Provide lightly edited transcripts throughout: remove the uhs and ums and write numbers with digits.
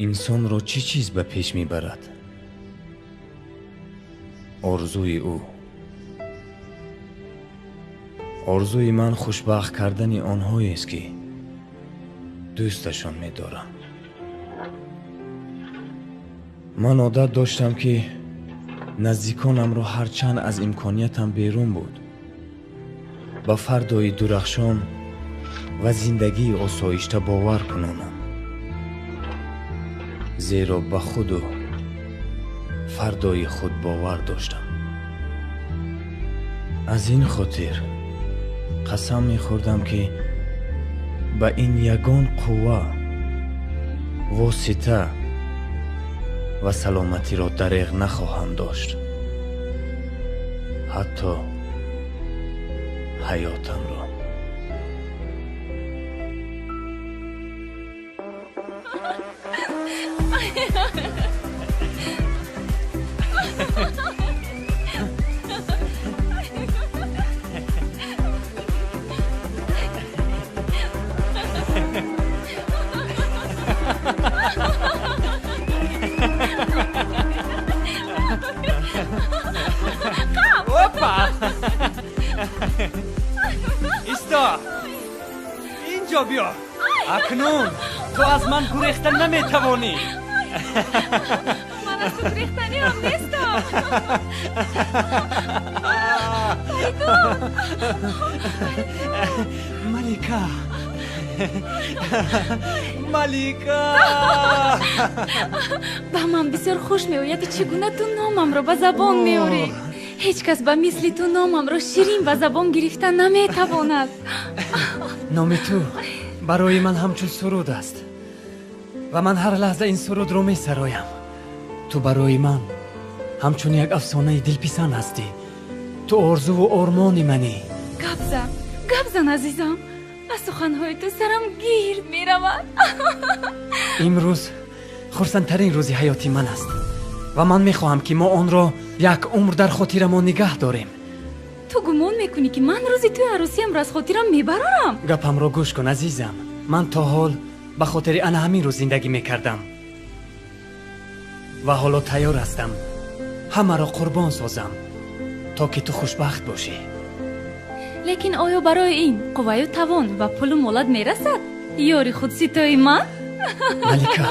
Инсонро чӣ чиз ба пеш мебарад? Орзуи ӯ. Орзуи ман хушбахт кардани онҳоест, ки дӯсташон медорам. Ман одат доштам, ки наздиконамро ҳарчанд аз имкониятам берун буд, ба фардои дурахшон ва зиндагии осоишта бовар кунонам, зеро ба худу фардои худ бовар доштам. Аз ин хотир қасам мехӯрдам, ки ба ин ягон қувва, восита ва саломатиро дареғ нахоҳам дошт, ҳатто ҳаётамро. Опа! Исто! Инҷо биё! Акнун ту аз ман гурехта наметавонӣ. Ман аз ту гурехтаниам нестам. Фаридун! Малика! Малика! Ба ман бисёр хуш меояд, чӣ гуна ту номамро ба забон меорӣ. Ҳеҷ кас ба мисли ту номамро ширин ба забон гирифта наметавонад. Номи ту барои ман ҳамчун суруд аст ва ман ҳар лаҳза ин сурудро месароям. Ту барои ман ҳамчун як афсонаи дилписанд ҳастӣ. Ту орзуву ормони манӣ. Гап зан, гап зан, азизам. Аз суханҳои ту сарам гирд меравад. Имрӯз хурсандтарин рӯзи ҳаёти ман аст ва ман мехоҳам, ки мо онро як умр дар хотирамон нигаҳ дорем. Ту гумон мекунӣ, ки ман рӯзи тӯи арӯсиямро аз хотирам мебарорам? Гапамро гӯш кун, азизам. Ман то ҳол ба хотири ана ҳамин рӯз зиндагӣ мекардам ва ҳоло тайёр ҳастам ҳамаро қурбон созам, то ки ту хушбахт бошӣ. Лекин оё барои ин қувваю тавон ва пулу молат мерасад, ёри худситои ман? Малика,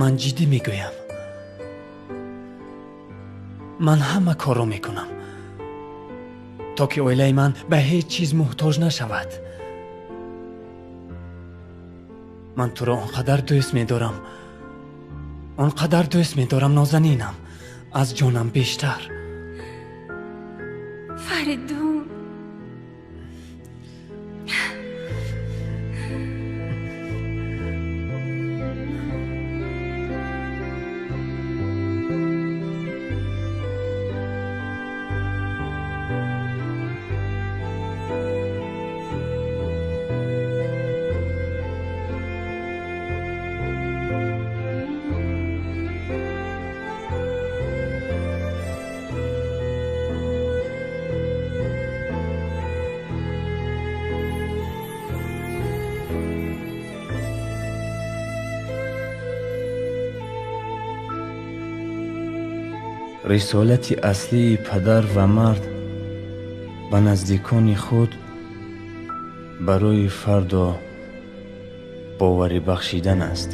ман ҷиддӣ мегӯям. Ман ҳама корро мекунам, то ки оилаи ман ба ҳеҷ чиз муҳтоҷ нашавад. Ман туро он қадар дӯст медорам, он қадар дӯст медорам, нозанинам, аз ҷонам бештар. Фаридун, Рисолати аслии падар ва мард ба наздикони худ барои фардо боварӣ бахшидан аст.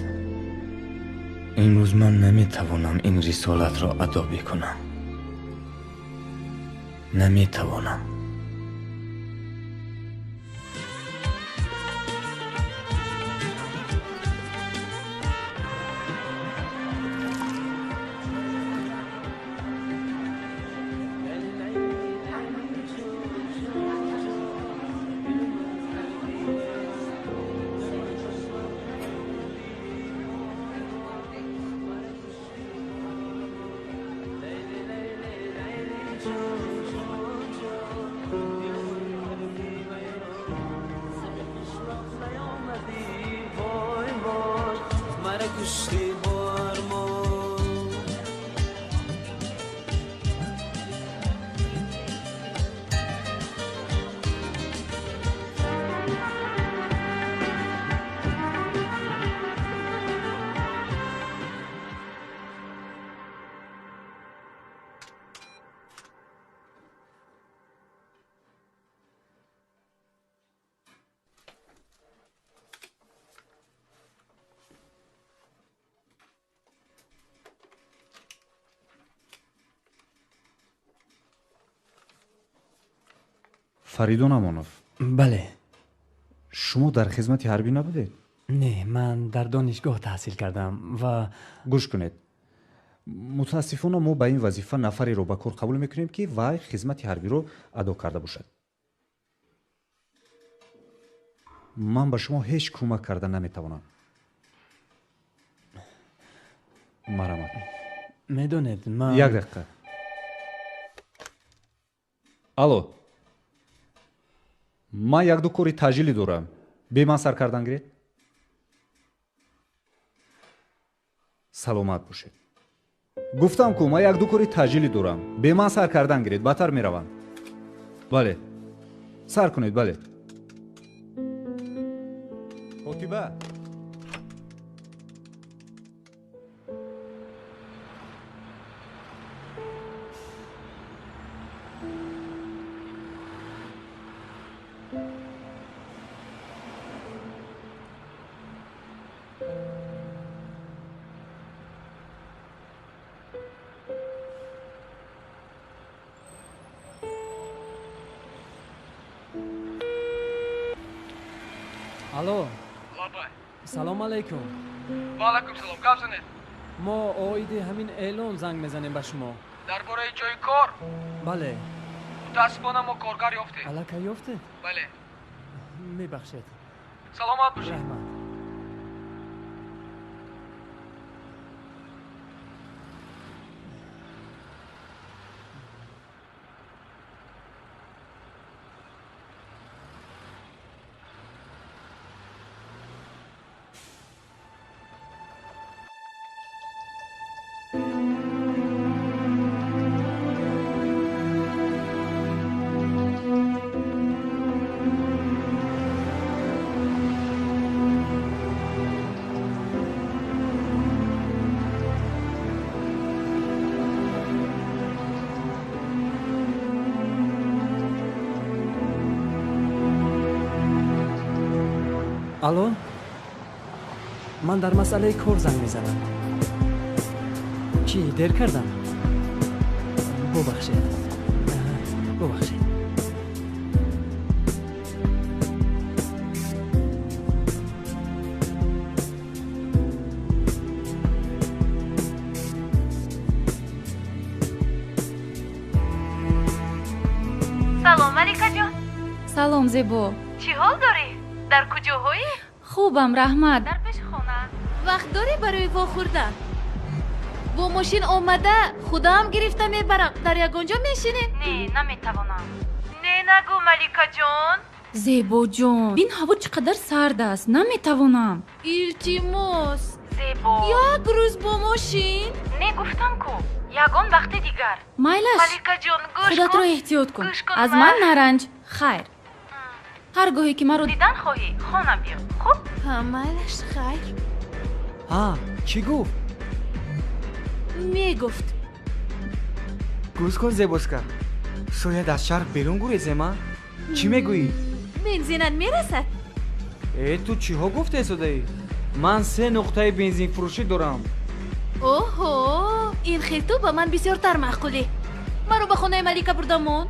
Имрӯз ман наметавонам ин рисолатро адо бикунам. Наметавонам. Фаридун Амонов. Бале. Шумо дар хизмати ҳарбӣ набудед? Не, ман дар донишгоҳ таҳсил кардам ва гӯш кунед. Мутаассифона, мо ба ин вазифа нафареро ба кор қабул мекунем, ки вай хизмати ҳарбиро адо карда бошад. Ман ба шумо ҳеҷ кӯмак карда наметавонам. Марҳамат. Медонед, ман Як дақиқа. Алло, ман якду кори таъҷилӣ дорам, бе ман сар кардан гиред. Саломат бошед. Гуфтам ку, ман якду кори таъҷилӣ дорам, бе ман сар кардан гиред, баъдтар меравам. Бале, сар кунед, бале. Котиба. Алло. Лабай. Салом алейкум. Ва алайкум салом. Гап занед. Мо оиди ҳамин эълон занг мезанем ба шумо. Дар бораи ҷои кор? Бале. Мутаассифона, мо коргар ёфтем. Аллакай ёфтед? Бале. Мебахшед. Саломат бошед. Раҳмат. Алло, ман дар масъалаи кор занг мезанам. Чӣ, дер кардам? Бубахшед, бубахшед. Салом, Маликаҷон. Салом, Зебо. Чӣ ҳол дорӣ? Дар куҷоҳоӣ? Хубам, раҳмат. Дар пеши хона. Вақт дорӣ барои вохӯрдан? Бо мошин омада, худам гирифта мебарам. Дар ягон ҷо мешинем. Не, наметавонам. Не нагӯ, Маликаҷон. Зебоҷон, бин, ҳаво чӣ қадар сард аст, наметавонам. Илтимос, Зебо, як рӯз бо мошин. Не, гуфтам ку, ягон вақти дигар. Майлаш. Маликаҷон, гӯш. Худатро эҳтиёт кун, аз ман наранҷ. Хайр, ҳар гоҳе ки маро дидан хоҳӣ, хона биё, хуб? Ҳа, майлаш, хайр. Ҳа, чӣ гуфт? Мегуфт. Гӯш кун, Зебоска, шояд аз шаҳр берун гурезем, а? Чӣ мегӯӣ? Бензинат мерасад? Э, ту чиҳо гуфтесодаӣ? Ман се нуқтаи бензинфурӯшӣ дорам. Оҳо, ин хел ту ба ман бисёртар маъқулӣ. Маро ба хонаи Малика бурда мон.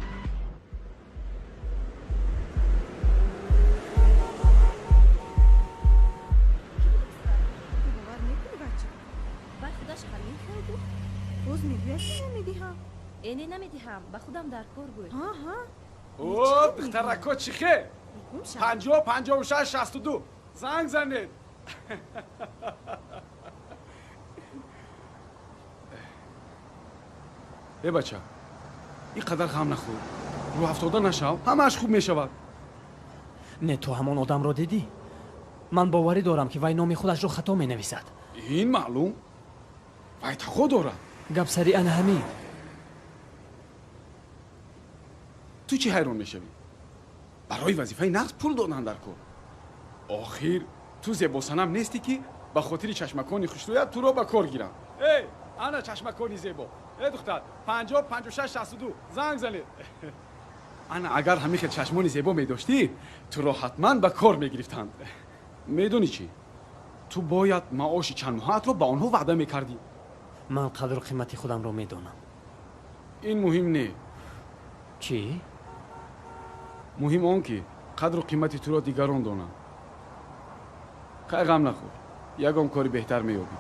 Боз мегӯяд, ки намедиҳам. Э, не, намедиҳам, ба худам дар кор гӯй. О, духтарако, чӣ хел? 50 56 62 занг занед. Э, бача, ин қадар ғам нахӯр, рӯҳафтода нашав, ҳамааш хуб мешавад. Не, ту ҳамон одамро дидӣ? Ман боварӣ дорам, ки вай номи худашро хато менависад. Ин маълум, вай тақо дорад. Гап сари ана ҳамин. Ту чӣ ҳайрон мешавӣ? Барои вазифаи нағз пул додан дар кор. Охир ту зебосанам нестӣ, ки ба хотири чашмакони хушрӯят туро ба кор гирам. Эй, ана чашмакони зебо. Э, духтар, 50 56 62 занг занед. Ана, агар ҳамин хел чашмони зебо медоштӣ, туро ҳатман ба кор мегирифтанд. Медонӣ чӣ? Ту бояд маоши чанд моҳаатро ба онҳо ваъда мекардӣ. Ман қадру қимати худамро медонам. Ин муҳим не. Чӣ? Муҳим он ки қадру қимати туро дигарон донанд. Хай, ғам нахӯр, ягон кори беҳтар меёбӣ.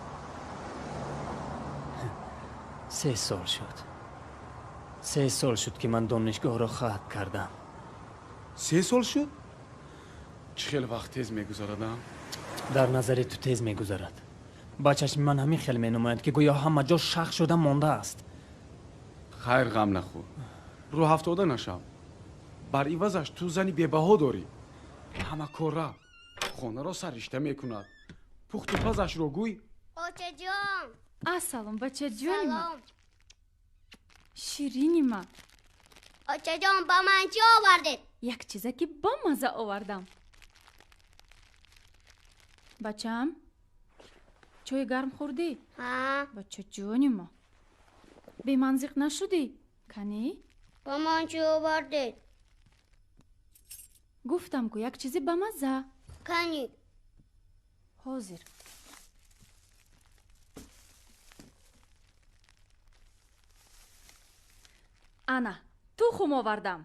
3 сол шуд. 3 сол шуд, ки ман донишгоҳро хатм кардам. 3 сол шуд? Чӣ хел вақт тез мегузарад, а? Дар назари ту тез мегузарад. Ба чашми ман ҳамин хел менамояд, ки гӯё ҳама ҷо шах шуда мондааст. Хайр, ғам нахӯр, рӯҳафтода нашав. Бар ивазаш ту зани бебаҳо дорӣ. Ҳама кора, хонаро сарришта мекунад, пухту пазашро гӯй. Очаҷон! Ассалом, бачаҷони ман. Ширини ман. Очаҷон, ба ман чӣ овардед? Як чизе ки бамаза овардам. Бачаам, чойи гарм хӯрдӣ? Ҳа. Бачаҷони ман, беман зиқ нашудӣ? Канӣ? Ба ман чӣ овардед? Гуфтам ку, як чизи бамаза. Канӣ? Ҳозир. Ана, тухм овардам.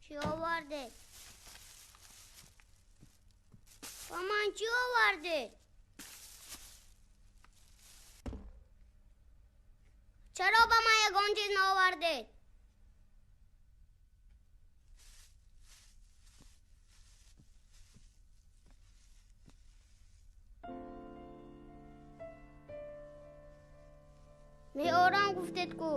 Чӣ овардед? Ба ман чӣ овардед? Чаро ба ман ягон чиз наовардед? Меорам гуфтед ку.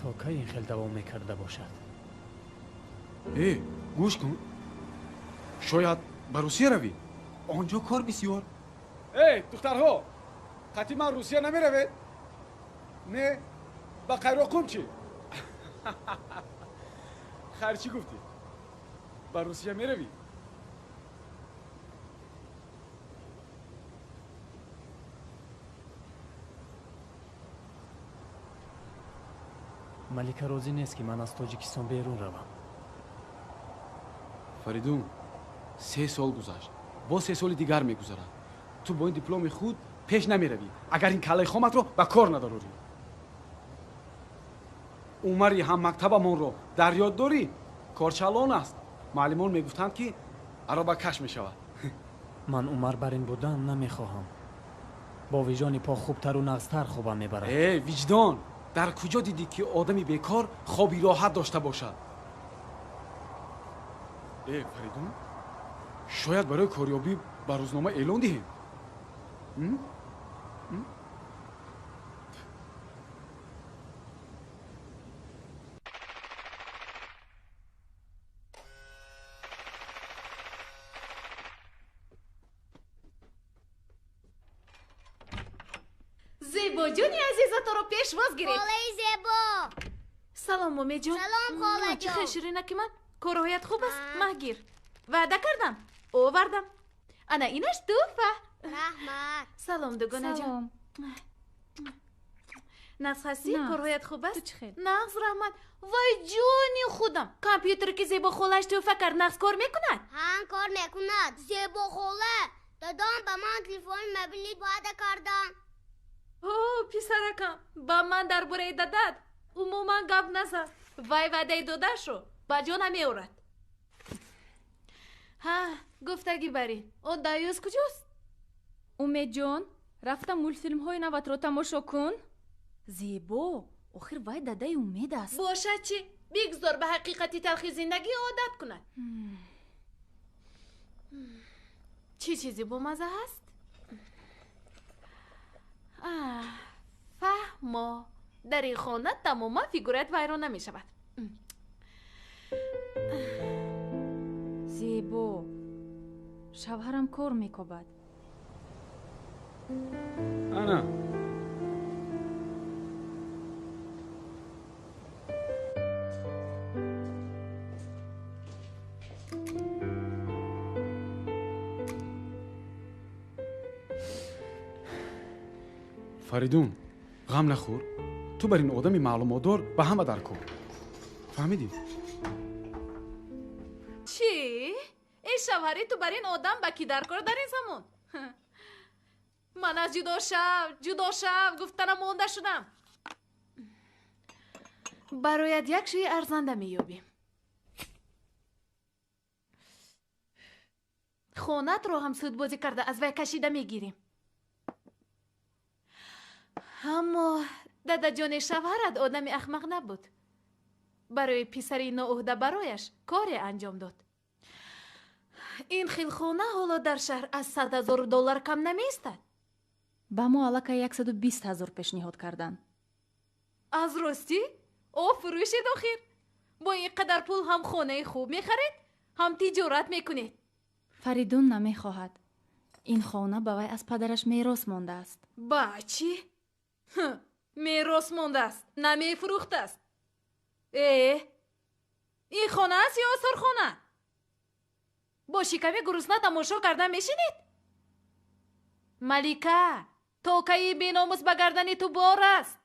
То кай ин хел давом мекарда бошад? Э, гӯш кун, шояд ба Русия равӣ, он ҷо кор бисёр. Эй, духтарҳо, қатъи ман Русия намеравед? Не, ба Қайроқум чӣ? Хайр, чӣ гуфтӣ? Ба Русия меравӣ? Малика розӣ нест, ки ман аз Тоҷикистон берун равам. Фаридун, 3 сол гузашт, боз 3 соли дигар мегузарад. Ту бо ин дипломи худ пеш намеравӣ, агар ин каллаи хоматро ба кор надарорӣ. Умари ҳаммактабамонро дар ёд дорӣ? Корчалон аст. Муаллимон мегуфтанд, ки аробакаш мешавад. Ман Умар бар ин будан намехоҳам. Бо виҷдони по хубтару нағзтар хобам мебарад. Э, виҷдон! Дар куҷо дидӣ, ки одами бекор хоби роҳат дошта бошад? Э, Фаридун, шояд барои корёбӣ ба рӯзнома эълон диҳем? Зебоҷони азизаторо пешвоз гирифт. Холаи Зебо! Салом, Умедҷон. Салом, холаҷон. Чӣ хел ширинаки ман? Корҳоят хуб аст? Маҳгир. Ваъда кардам, овардам. Ана инаш туҳфа. Раҳмат. Салом, дугонаҷон. Нағз ҳастӣ? Корҳоят хуб аст? Ту чӣ хел? Нағз, раҳмат. Вай, ҷони худам, компютере ки Зебо холааш туҳфа кард, нағз кор мекунад? Ҳа, кор мекунад. Зебо хола, дадом ба ман телефони мобилӣ ваъда карданд. О, писаракам, ба ман дар бораи дадат умуман гап назан. Вай ваъдаи додаашро ба ҷо намеорад. Ҳа, гуфтагӣ барин, он даюз куҷост? Умедҷон, рафта мултфилмҳои наватро тамошо кун. Зебо, охир вай дадаи Умед аст. Бошад чӣ? Бигзор ба ҳақиқати талхи зиндагӣ одат кунад. Чӣ чизе бомаза ҳаст? Фаҳмо, дар ин хона тамоман фигурат вайрон намешавад. Зебо, шавҳарам кор мекобад. Ана. Фаридун, ғам нахӯр. Ту бар ин одами маълумотдор ба ҳама дар кор. Фаҳмидӣ? Чӣ? Эй шавҳари ту бар ин одам ба кӣ дар кор дар ин замон? Ман аз ҷудо шав, ҷудо шав гуфтанам монда шудам. Барояд як шӯи арзанда меёбем. Хонатро ҳам судбозӣ карда аз вай кашида мегирем. Аммо дадаҷони шавҳарат одами ахмақ набуд. Барои писари ноуҳда барояш коре анҷом дод. Ин хел хона ҳоло дар шаҳр аз 100 000 доллар кам намеистад. Ба мо аллакай 120 000 пешниҳод карданд. Аз ростӣ? О, фурӯшед охир. Бо ин қадар пул ҳам хонаи хуб мехаред, ҳам тиҷорат мекунед. Фаридун намехоҳад. Ин хона ба вай аз падараш мерос мондааст. Ба чӣ? Мерос мондааст, намефурӯхтааст. Э, ин хона аст ё осорхона? Бо шиками гурусна тамошо карда мешинед? Малика, токаи беномус ба гардани ту бор аст.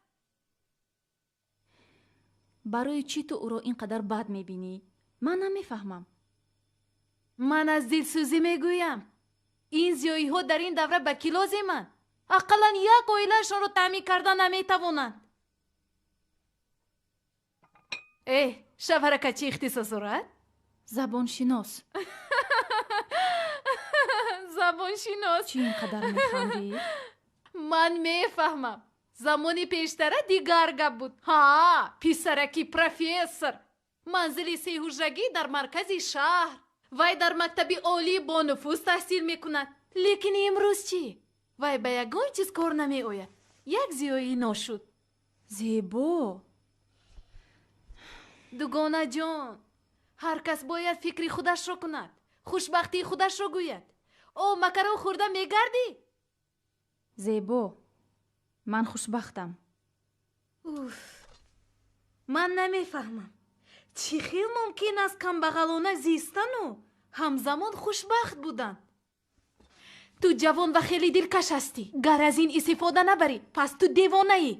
Барои чӣ ту ӯро ин қадар бад мебинӣ? Ман намефаҳмам. Ман аз дилсӯзӣ мегӯям. Ин зиёиҳо дар ин давра ба кӣ лозиманд? Ақаллан як оилаашонро таъмин карда наметавонанд. Э, шавҳарака чӣ ихтисос дорад? Забоншинос. Забоншинос. Чӣ ин қадар механдӣ? Ман мефаҳмам. Замони пештара дигар гап буд. Ҳа, писараки профессор. Манзили сеҳуҷрагӣ дар маркази шаҳр. Вай дар мактаби олии бонуфуз таҳсил мекунад. Лекин имрӯз чӣ? Вай ба ягон чиз кор намеояд. Як зиёӣ ношуд. Зебо. Дугонаҷон, ҳар кас бояд фикри худашро кунад, хушбахтии худашро гӯяд. О, макарон хӯрда мегардӣ? Зебо, ман хушбахтам. Уф, ман намефаҳмам. Чӣ хел мумкин аст камбағалона зистану ҳамзамон хушбахт будан? Ту ҷавон ва хеле дилкаш ҳастӣ. Гар аз ин истифода набарӣ, пас ту девонаӣ.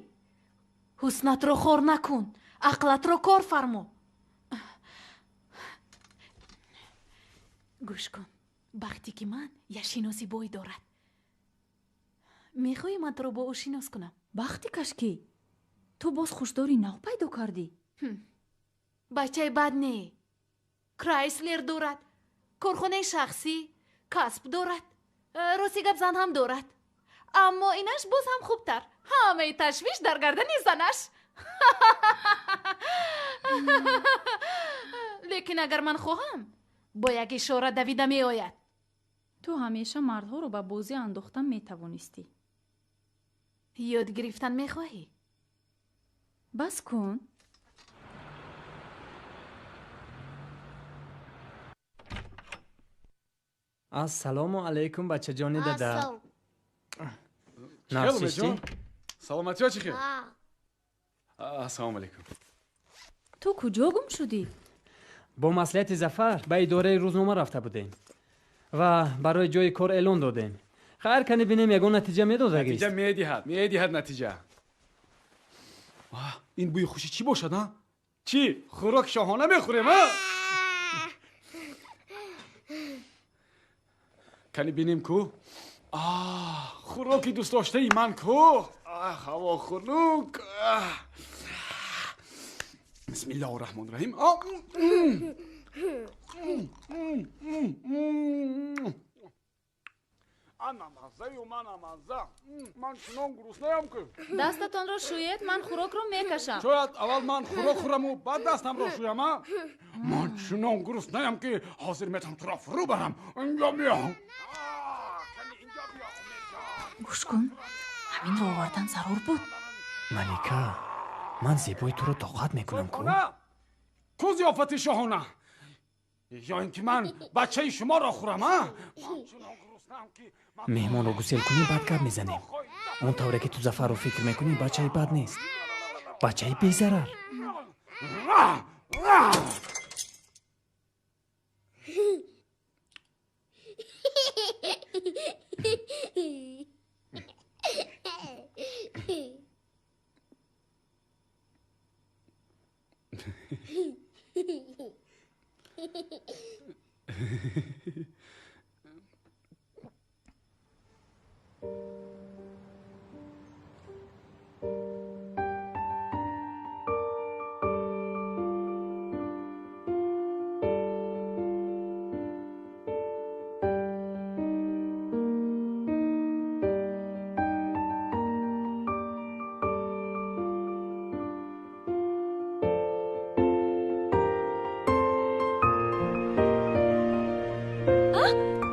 Ҳуснатро хор накун, ақлатро кор фармо. Гӯш кун, бахте ки ман як шиноси бой дорад. Мехоҳӣ ман туро бо ӯ шинос кунам? Бахти кашкӣ, ту боз хушдори нав пайдо кардӣ. Бачаи бад не. Крайслер дорад, корхонаи шахсӣ, касб дорад, рости гап зан ҳам дорад. Аммо инаш боз ҳам хубтар. Ҳамаи ташвиш дар гардани занаш. Лекин агар ман хоҳам, бо як ишора давида меояд. Ту ҳамеша мардҳоро ба бозӣ андохтан метавонистӣ. Ёд гирифтан мехоҳӣ? Бас кун. Ассалому алайкум, бачаҷони дада. Нафсишти? Саломатиё чӣ хел? Ассалому алайкум. Ту куҷо гум шудӣ? Бо маслиҳати Зафар ба идораи рӯзнома рафта будем ва барои ҷои кор эълон додем. Хайр, кани бинем ягон натиҷа медодагист. Натиҷа медиҳад, медиҳад натиҷа. Ин бӯи хуши чӣ бошад, а? Чӣ? Хӯрок шоҳона мехӯрем, а? Кани бинем ку? Хӯроки дӯстдоштаи ман ку? Ҳаво хунук. Бисмиллоҳу раҳмони раҳим. Ана маззаю мана мазза. Ман чунон гуруснаям ки. Дастатонро шӯед, ман хӯрокро мекашам. Шояд аввал ман хӯрок хӯраму баъд дастамро шӯям, а? Ман чунон гуруснаям ки ҳозир метавонам туро фурӯ барам. Инҷо биё. Гӯш кун, ҳаминро овардан зарур буд. Малика, ман зебои туро тоқат мекунам ку? Ку зиёфати шоҳона? Ё ин ки ман бачаи шуморо хӯрам, а? Меҳмонро гусел кунӣ, баъд гап мезанем. Он тавре ки ту Зафарро фикр мекунӣ, бачаи бад нест, бачаи безарар.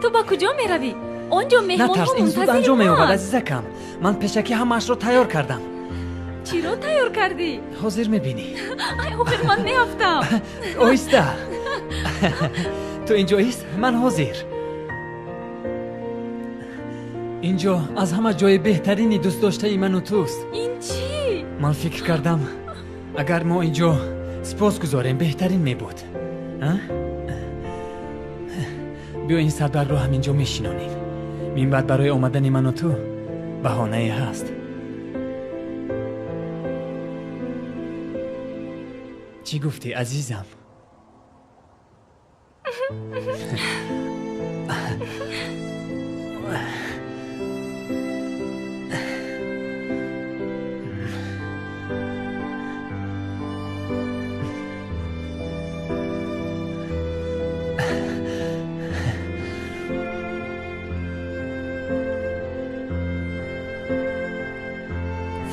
Ту ба куҷо меравӣ? Он ҷо меҳмонҳо Натарс, ин зуд мунтазири анҷом меёбад, моанд. азизакам. Ман пешакӣ ҳамаашро тайёр кардам. Чиро тайёр кардӣ? Ҳозир мебинӣ. Ай, охир ман меафтам. Оҳиста. Ту инҷо ист, ман ҳозир. Инҷо аз ҳама ҷои беҳтарини дӯстдоштаи ману туст. Ин чӣ? Ман фикр кардам, агар мо инҷо сипос гузорем, беҳтарин мебуд. А? Биё ин садбаргро ҳаминҷо мешинонем. Минбаъд барои омадани ману ту баҳонае ҳаст. Чӣ гуфтӣ, азизам?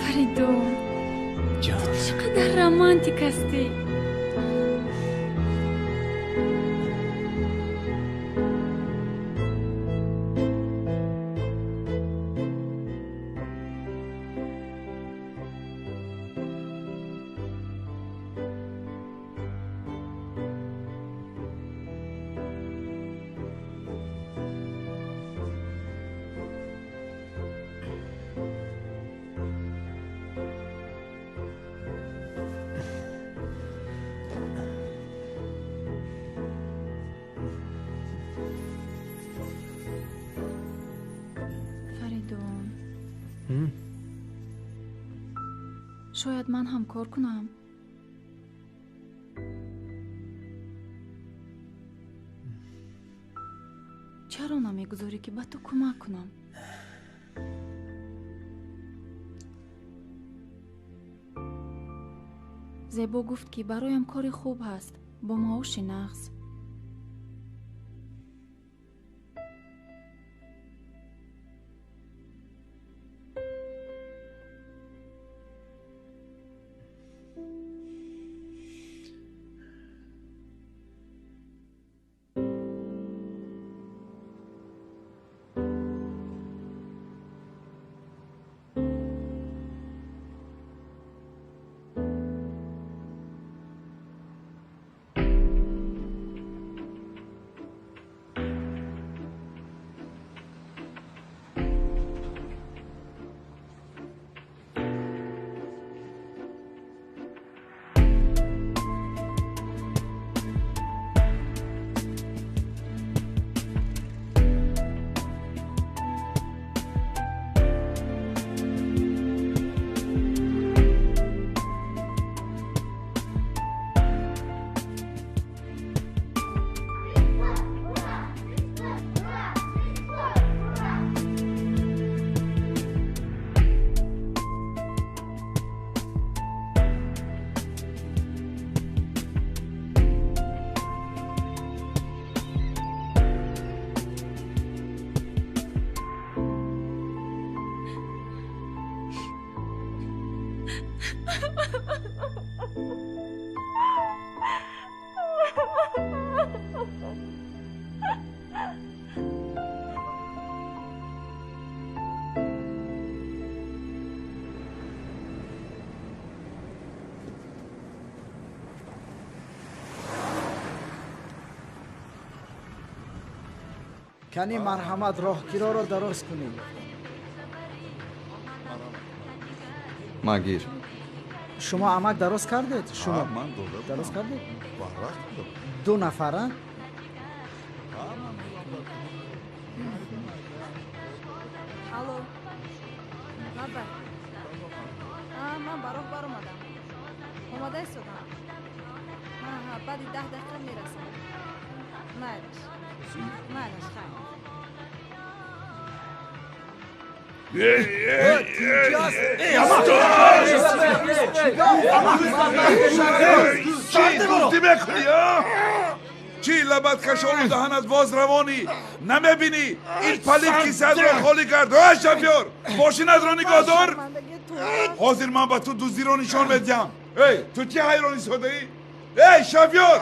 Фаридун, Ҷон. Ту чӣ қадар романтик ҳастӣ. Фаридун, шояд ман ҳам кор кунам. Чаро намегузорӣ, ки ба ту кӯмак кунам? Зебо гуфт, ки бароям кори хуб ҳаст бо маоши нағз. Кани, марҳамат, роҳгироро дароз кунед. Магир. Шумо, амак, дароз кардед? Шумо Ман дода. дароз кардед? Барвақт додам. Ду нафара. Алло, лаббай. Ман ба роҳ баромадам, омада истодам. Аҳа, баъди 10 дақиқа мерасам. Майлаш, майлаш, хайр. Чӣ дуздӣ мекунӣ, а? Чӣ лабат кашолу даҳанат боз равонӣ? Намебинӣ ин палид кисаатро холӣ кард? А, шофёр, мошинатро нигоҳ дор. Ҳозир ман ба ту дуздиро нишон медиҳам. Эй, ту чӣ ҳайрон истодаӣ? Эй, шофёр,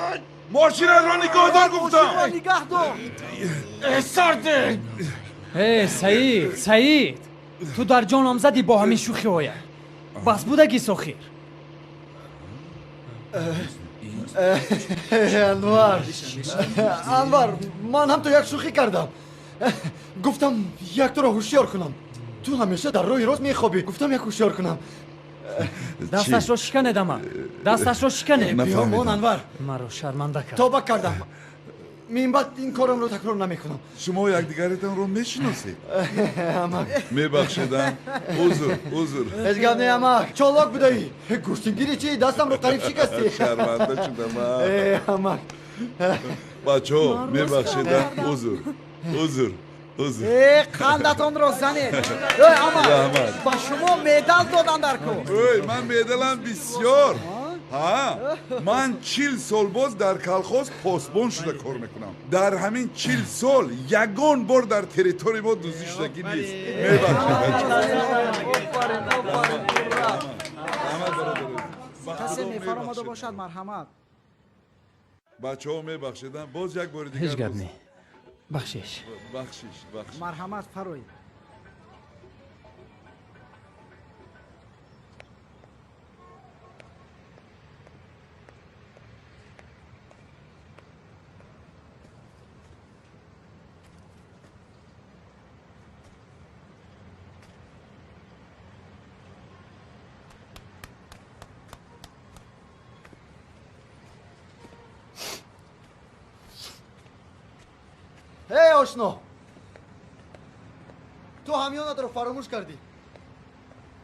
мошинатро нигоҳ дор гуфтам. Нигоҳ дор. Сарде! Э, Саид, Саид, ту дар ҷонам задӣ бо ҳамин шӯхиҳоя. Бас будагӣ сохир. Анвар, Анвар, ман ҳам то як шӯхӣ кардам. Гуфтам як туро ҳушёр кунам. Ту ҳамеша дар роҳи рост мехобӣ. Гуфтам як ҳушёр кунам. Дасташро шиканед, ама. Дасташро шиканед. Биёмон, Анвар. Маро шарманда кард. Тоба кардам. Минбаъд ин корамро такрор намекунам. Шумо якдигаретонро мешиносед? Амак. Мебахшед, а? Узр, узр. Ҳеҷ гап не, амак. Чолок будаӣ. Гӯштингири чӣ? Дастамро қариб шикастӣ. Шарманда шудам, а? Э, амак. Бачаҳо, мебахшед, а? Узр, узр, узр. Э, қандатонро занед. Эй, амак, Раҳмат. ба шумо медал додан дар кор. Ой, ман медалам бисёр. Ҳа, ман 40 сол боз дар колхоз посбон шуда кор мекунам. Дар ҳамин 40 сол ягон бор дар территорияи мо дуздӣ шудагӣ нест. Мебахшед, бачаҳо. Касе мефаромада бошад, марҳамат. Бачаҳо, мебахшедам, боз як бори Ҳеҷ дигар. гап не. Бахшиш. Бахшиш, бахшиш. Марҳамат, фароед. Эй, ошно! Ту ҳамёнатро фаромӯш кардӣ.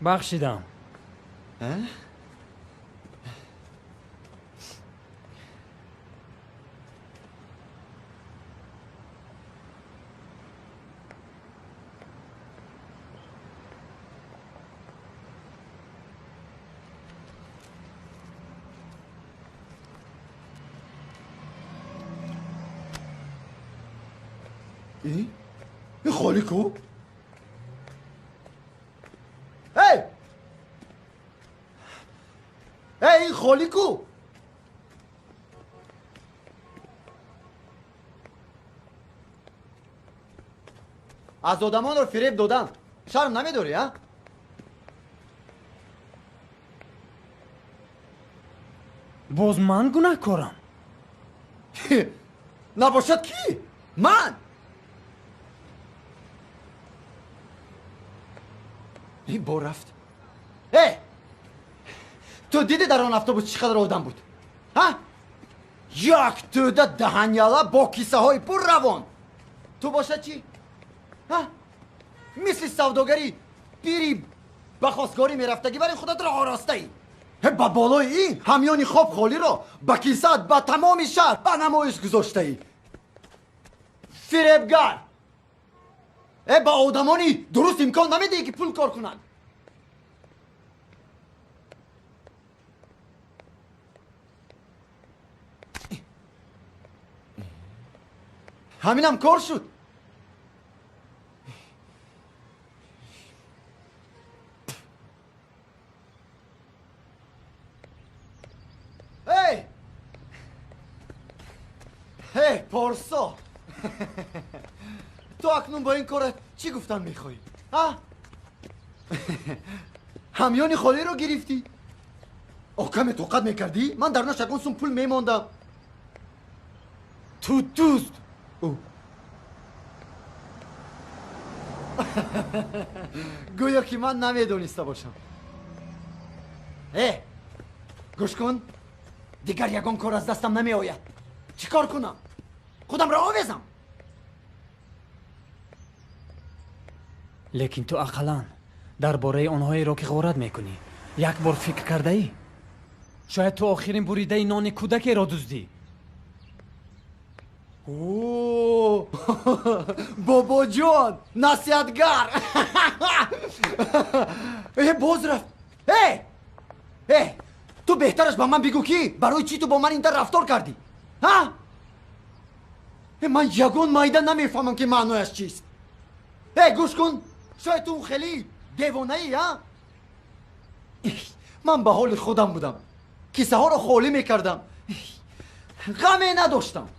Бахшидам. Ин холӣ ку? Эй! Эй, ин холӣ ку? Аз одамонро фиреб додан шарм намедорӣ, а? Боз ман гунаҳкорам? Набошад кӣ? Ман? Ин бор рафт. Э! Ту дидӣ дар он автобус чӣ қадар одам буд? Ҳа? Як тӯда даҳаняла бо кисаҳои пур равон. Ту бошад чӣ? Ҳа? Мисли савдогари пири ба хостгорӣ мерафтагӣ, вале худатро оростаӣ. Ба болои ин ҳамёни хоб холиро ба кисаат ба тамоми шаҳр ба намоиш гузоштаӣ. Фиребгар! Э, ба одамони дуруст имкон намедиҳӣ ки пул кор кунанд. Ҳаминам кор шуд. Эй! Эй, порсо! Ту акнун бо ин корат чӣ гуфтан мехоҳӣ? А? Ҳамёни холиро гирифтӣ? О, каме тоқат мекардӣ? Ман дар наш ягон сум пул мемондам. Ту дузд! Гӯё ки ман намедониста бошам. Э, гӯш кун, дигар ягон кор аз дастам намеояд. Чӣ кор кунам? Худамро овезам? Лекин ту ақаллан дар бораи онҳоеро ки ғорат мекунӣ як бор фикр кардаӣ? Шояд ту охирин буридаи нони кӯдакеро дуздӣ. О, бобоҷон, насиҳатгар. Э, боз рафт. Э, э, ту беҳтараш ба ман бигӯ, ки барои чӣ ту бо ман ин тавр рафтор кардӣ, ҳа? Э, ман ягон майда намефаҳмам, ки маънояш чист. Э, гӯш кун, шояд ту он хеле девонаӣ, ҳа? Ман ба ҳоли худам будам, кисаҳоро холӣ мекардам, ғаме надоштам.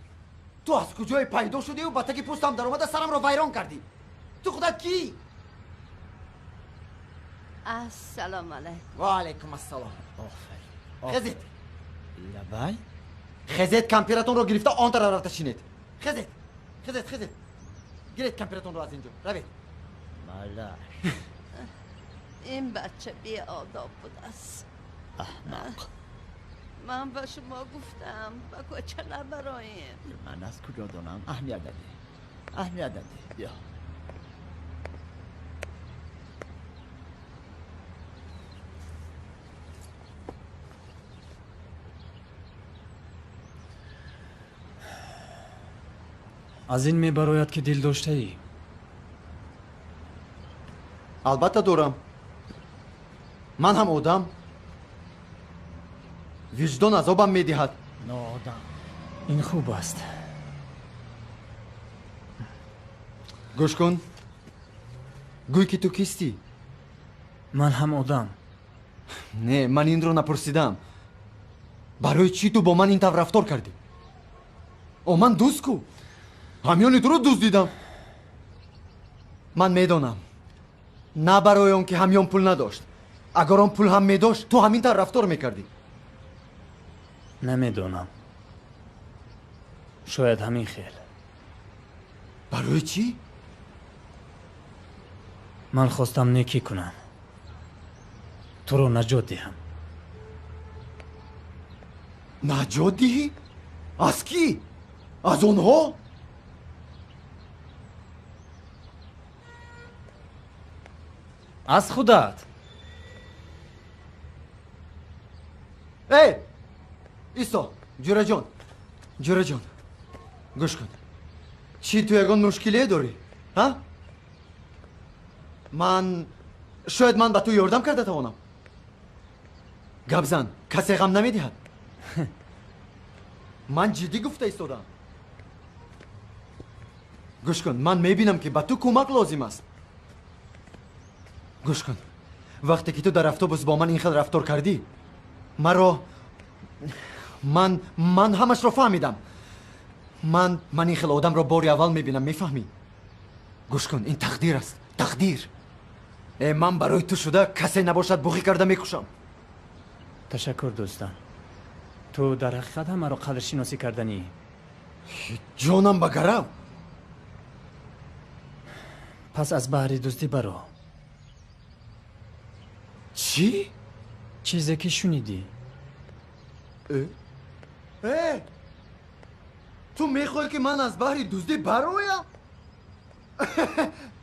Ту аз куҷое пайдо шудию ба таги пӯстам даромада сарамро вайрон кардӣ? Ту худат кӣ? Ассалому алайкум. Ва алайкум ассалом. Хезед. Лабай. Хезед, кампиратонро гирифта он тараф рафта шинед. Хезед, хезед, хезед, гиред кампиратонро, аз инҷо равед. Малаш. Ин бача беодоб будааст. Аҳмақ. Ман ба шумо гуфтам, ба кӯча набароем. Ман аз куҷо донам? Аҳамият надиҳ, аҳамият надиҳ, биё. Аз ин мебарояд, ки дил доштаӣ. Албатта дорам, ман ҳам одам, виҷдон азобам медиҳад. Ноодам. Ин хуб аст. Гӯш кун, гӯй, ки ту кистӣ? Ман ҳам одам. Не, ман инро напурсидам. Барои чӣ ту бо ман ин тавр рафтор кардӣ? О, ман дузд ку, ҳамёни туро дуздидам. Ман медонам, на барои он ки ҳамён пул надошт. Агар он пул ҳам медошт, ту ҳамин тавр рафтор мекардӣ. Намедонам, шояд ҳамин хел. Барои чӣ? Ман хостам некӣ кунам, туро наҷот диҳам. Наҷот диҳӣ? Аз кӣ? Аз онҳо? Аз худат. Эй, исто, ҷураҷон, ҷураҷон, гӯш кун. Чӣ, ту ягон мушкилие дорӣ, ҳа? Ман шояд ман ба ту ёрдам карда тавонам. Гап зан, касе ғам намедиҳад. Ман ҷиддӣ гуфта истодам. Гӯш кун, ман мебинам, ки ба ту кӯмак лозим аст. Гӯш кун, вақте ки ту дар автобус бо ман ин хел рафтор кардӣ, маро ман ҳамашро фаҳмидам. Ман ин хел одамро бори аввал мебинам, мефаҳмӣ? Гӯш кун, ин тақдир аст, тақдир. Э, ман барои ту шуда касе набошад, буғӣ карда мекушам. Ташаккур, дӯстам, ту дар ҳақиқат ҳам маро қадршиносӣ карданӣ. Ҷонам ба гарав. Пас аз баҳри дуздӣ баро. Чӣ? Чизе ки шунидӣ. Э, ту мехоҳӣ, ки ман аз баҳри дуздӣ бароям?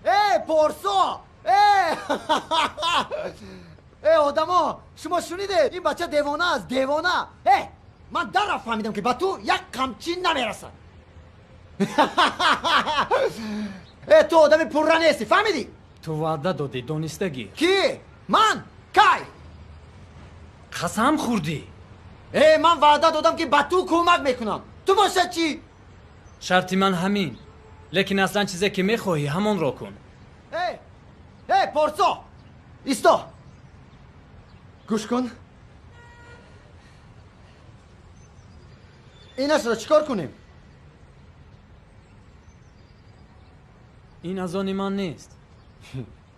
Э, порсо! Э, э, одамо, шумо шунидед? Ин бача девона аст, девона. Э, ман даррафт фаҳмидам, ки ба ту як қамчин намерасад. Э, ту одами пурра нестӣ, фаҳмидӣ? Ту ваъда додӣ, донистагӣ. Кӣ? Ман? Кай? Қасам хӯрдӣ. Э, ман ваъда додам, ки ба ту кӯмак мекунам. Ту бошад чӣ? Шарти ман ҳамин, лекин аслан чизе ки мехоҳӣ, ҳамонро кун. Э, э, порсо, исто, гӯш кун. Инашро чӣ кор кунем? Ин аз они ман нест.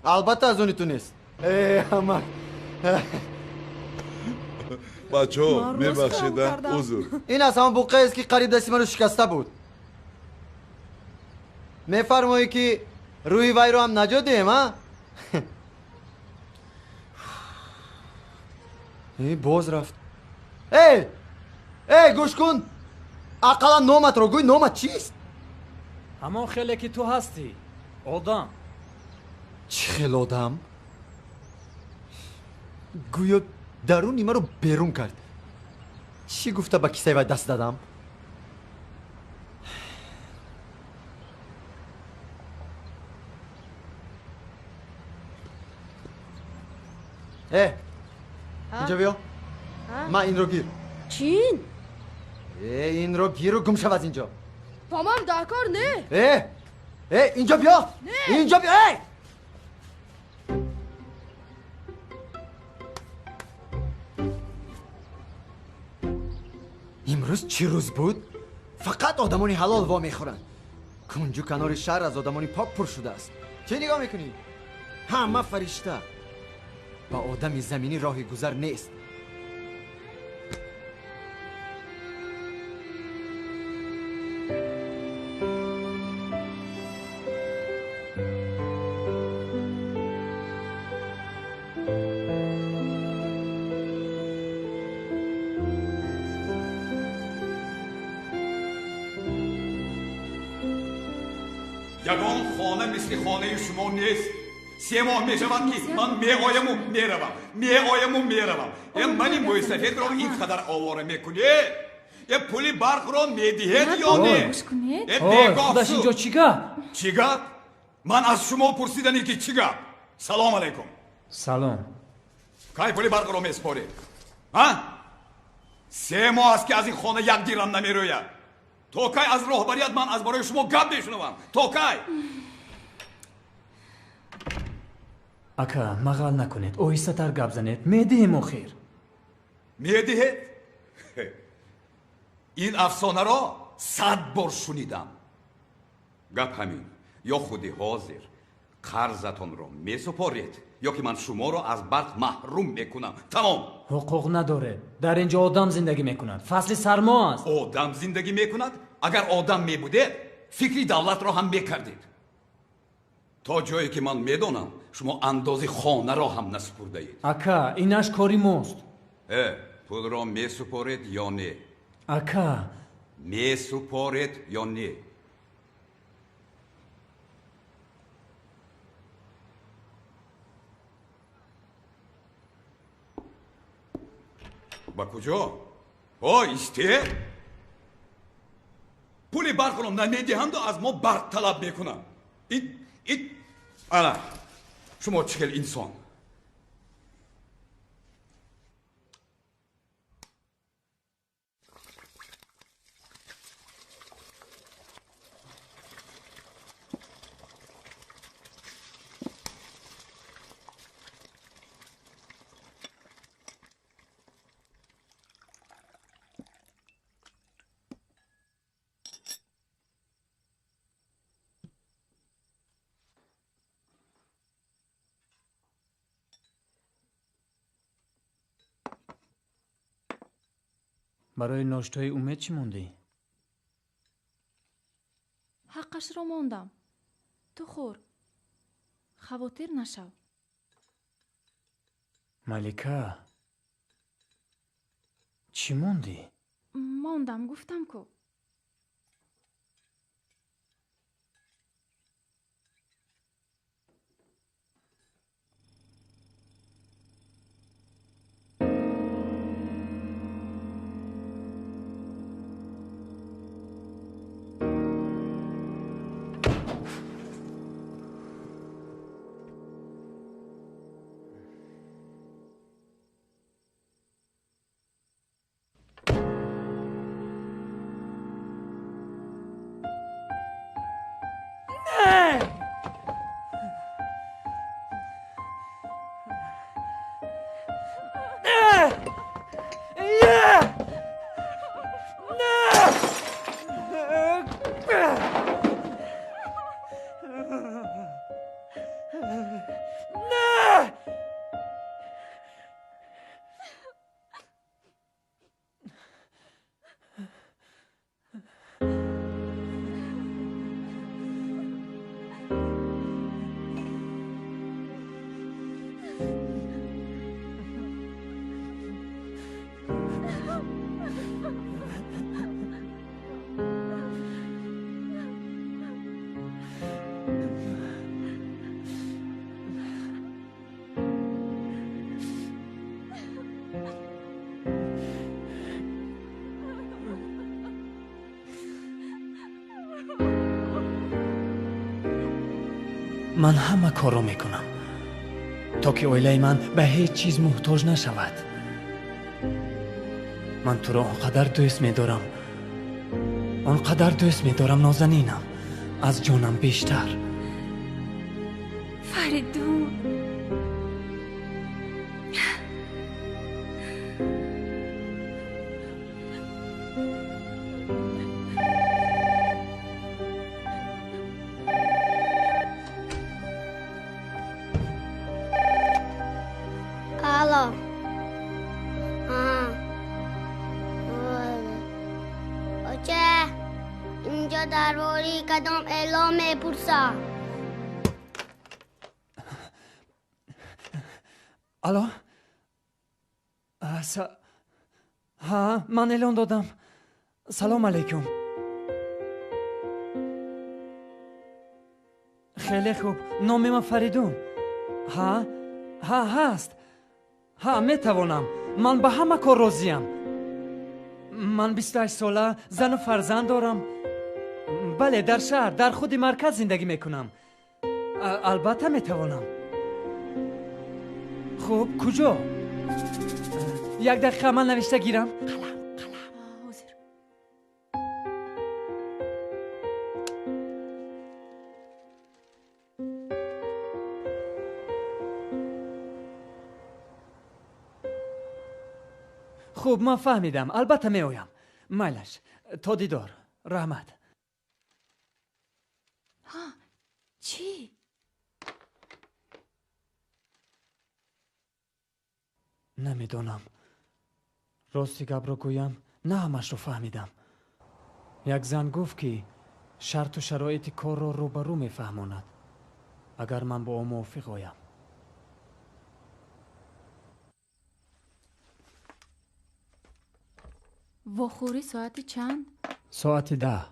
Албатта, аз они ту нест. Э, амак. Бачаҳо, мебахшед, узр. Ин аз ҳамон буққаест, ки қариб дасти маро шикаста буд. Мефармоӣ, ки рӯҳи вайро ҳам наҷот диҳем, а? Э, боз рафт. Э, э, гӯш кун, ақаллан номатро гӯй. Номат чист? Ҳамон хеле ки ту ҳастӣ, одам. Чӣ хел одам? Гӯё даруни маро берун кард. Чӣ гуфта ба кисаи вай даст дадам? Э, инҷо биё. Ма инро гир. Чин? Э, инро гиру гум шав аз инҷо. Ба ман дар кор не. Э, э, инҷо биё. Инҷо биё. Э! Имрӯз чӣ рӯз буд? Фақат одамони ҳалол во мехӯранд. Кунҷу канори шаҳр аз одамони пок пур шудааст. Чӣ нигоҳ мекунӣ? Ҳама фаришта. Ба одами заминӣ роҳи гузар нест. Ягон хона мисли хонаи шумо нест. Се моҳ мешавад, ки ман меояму меравам, меояму меравам. Э, мани мӯйсафедро ин қадар овора мекунед? Э, пули барқро медиҳед ё не? Э, бегоҳ. Худаш, инҷо чӣ гап? Чӣ гап? Ман аз шумо пурсидане, ки чӣ гап. Салом алайкум. Салом. Кай пули барқро месупоред? А, 3 моҳ аст, ки аз ин хона як дирам намерӯяд. То кай аз роҳбарият ман аз бораи шумо гап мешунавам? То кай? Ака, мағал накунед, оҳистатар гап занед, медиҳем охир. Медиҳед? Ин афсонаро 100 бор шунидам. Гап ҳамин: ё худи ҳозир қарзатонро месупоред, ё ки ман шуморо аз барқ маҳрум мекунам. Тамом. Ҳуқуқ надоред. Дар инҷо одам зиндагӣ мекунад, фасли сармо аст. Одам зиндагӣ мекунад? Агар одам мебудед, фикри давлатро ҳам мекардед. То ҷое ки ман медонам, шумо андози хонаро ҳам насупурдаед. Ака, инаш кори мост. Э, пулро месупоред ё не? Ака, месупоред ё не? Ба куҷо? О, исте? Пули барқро намедиҳанду аз мо барқ талаб мекунанд. Ин ана шумо чӣ хел инсон? Барои ноштои Умед чӣ мондӣ? Ҳаққашро мондам. Ту хӯр, хавотир нашав. Малика, чӣ мондӣ? Мондам, гуфтам ку. Ман ҳама корро мекунам, то ки оилаи ман ба ҳеҷ чиз муҳтоҷ нашавад. Ман туро он қадар дӯст медорам, он қадар дӯст медорам, нозанинам, аз ҷонам бештар. Фаридун, Алло. А. Оча, инҷо дар бораи кадом эълон мепурсам? Алло? Ҳа, ман эълон додам. Салом алейкум. Хеле хуб. Номи ман Фаридун. Ҳа, ҳа, ҳаст. Ҳа, метавонам. Ман ба ҳама кор розиям. Ман 28 сола, зану фарзанд дорам. Бале, дар шаҳр, дар худи марказ зиндагӣ мекунам. Албатта метавонам. Хуб, куҷо? Як дақиқа, ман навишта гирам. Қалам, қалам. Ҳозир. Хуб, ман фаҳмидам. Албатта меоям. Майлаш, то дидор. Раҳмат. Ҳа, чӣ? Намедонам. Рости гапро гӯям, на ҳамашро фаҳмидам. Як зан гуфт, ки шарту шароити корро рӯбарӯ мефаҳмонад, агар ман бо ӯ мувофиқ оям. Вохӯрӣ соати чанд? Соати 10.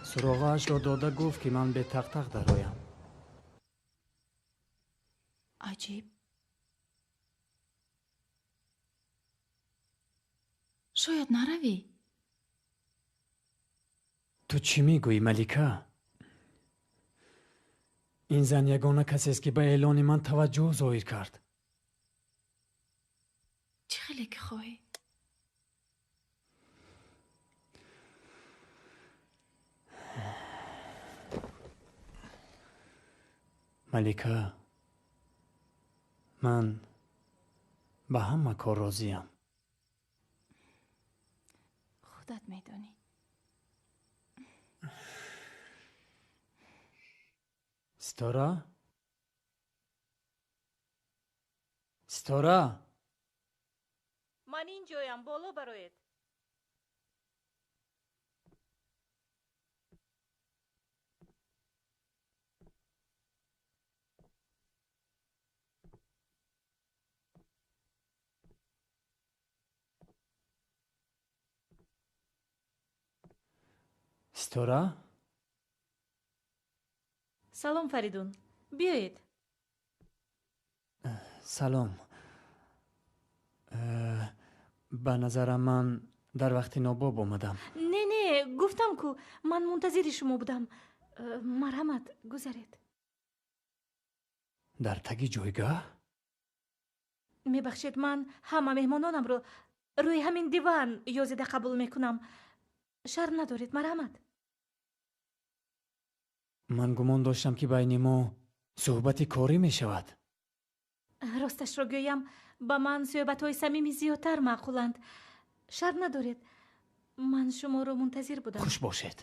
Суроғаашро дода гуфт, ки ман бетақтақ дароям. Аҷиб. Шояд наравӣ? Ту чӣ мегӯӣ, Малика? Ин зан ягона касест, ки ба эълони ман таваҷҷӯҳ зоҳир кард. Чӣ хеле ки хоҳӣ. Малика, ман ба ҳама кор розиям. Худат медонӣ. Ситора? Ситора? Ман ин ҷоям, боло бароед. Ситора? Салом, Фаридун. Биёед. Салом. Ба назарам, ман дар вақти нобоб омадам. Не, не, гуфтам ку, ман мунтазири шумо будам. Марҳамат, гузаред. Дар таги ҷойгаҳ? Мебахшед, ман ҳама меҳмононамро рӯи ҳамин диван ёзида қабул мекунам. Шарм надоред, марҳамат. Ман гумон доштам, ки байни мо суҳбати корӣ мешавад. Росташро гӯям, ба ман суҳбатҳои самимӣ зиёдтар маъқуланд. Шарм надоред, ман шуморо мунтазир будам. Хуш бошед.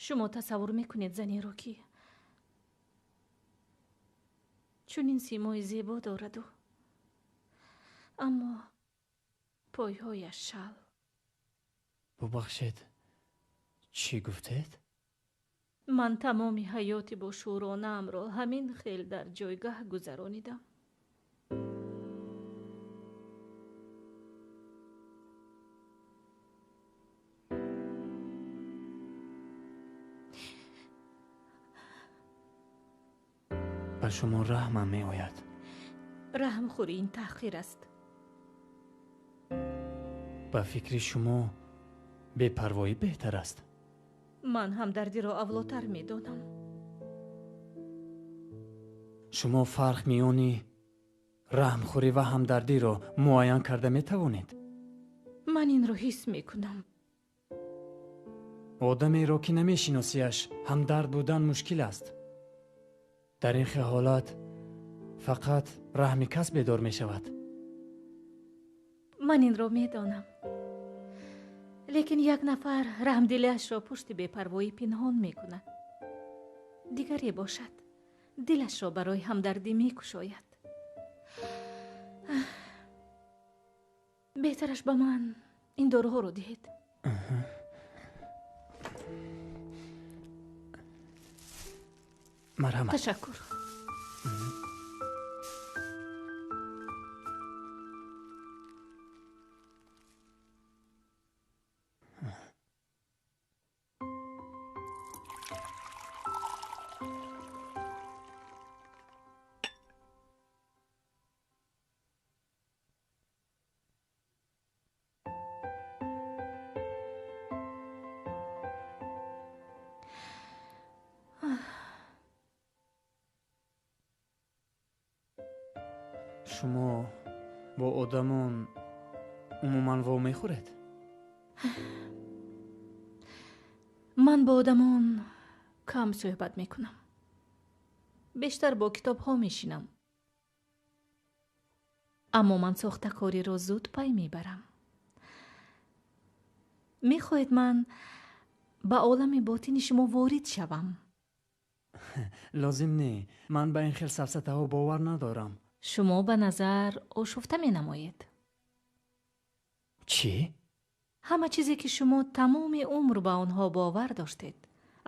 Шумо тасаввур мекунед занеро, ки чунин симои зебо дораду, аммо пойҳояш шал. Бубахшед, чӣ гуфтед? Ман тамоми ҳаёти бошӯронаамро ҳамин хел дар ҷойгаҳ гузаронидам. Ба шумо раҳмам меояд. Раҳмхӯрӣ ин таҳқир аст. Ба фикри шумо бепарвоӣ беҳтар аст? Ман ҳамдардиро авлотар медонам. Шумо фарқ миёни раҳмхӯрӣ ва ҳамдардиро муайян карда метавонед? Ман инро ҳис мекунам. Одамеро, ки намешиносиаш, ҳамдард будан мушкил аст. Дар ин хел ҳолат фақат раҳми кас бедор мешавад. Ман инро медонам. Лекин як нафар раҳмдилиашро пушти бепарвоӣ пинҳон мекунад. Дигаре бошад, дилашро барои ҳамдардӣ мекушояд. Беҳтараш ба ман ин доруҳоро диҳед. Марҳамат. Ташаккур. Шумо бо одамон умуман вомехӯред? Ман бо одамон кам суҳбат мекунам. Бештар бо китобҳо мешинам. Аммо ман сохтакориро зуд пай мебарам. Мехоҳед ман ба олами ботини шумо ворид шавам? Лозим не. Ман ба ин хел сафсатаҳо бовар надорам. Шумо ба назар ошуфта менамоед. Чӣ? Ҳама чизе, ки шумо тамоми умр ба онҳо бовар доштед,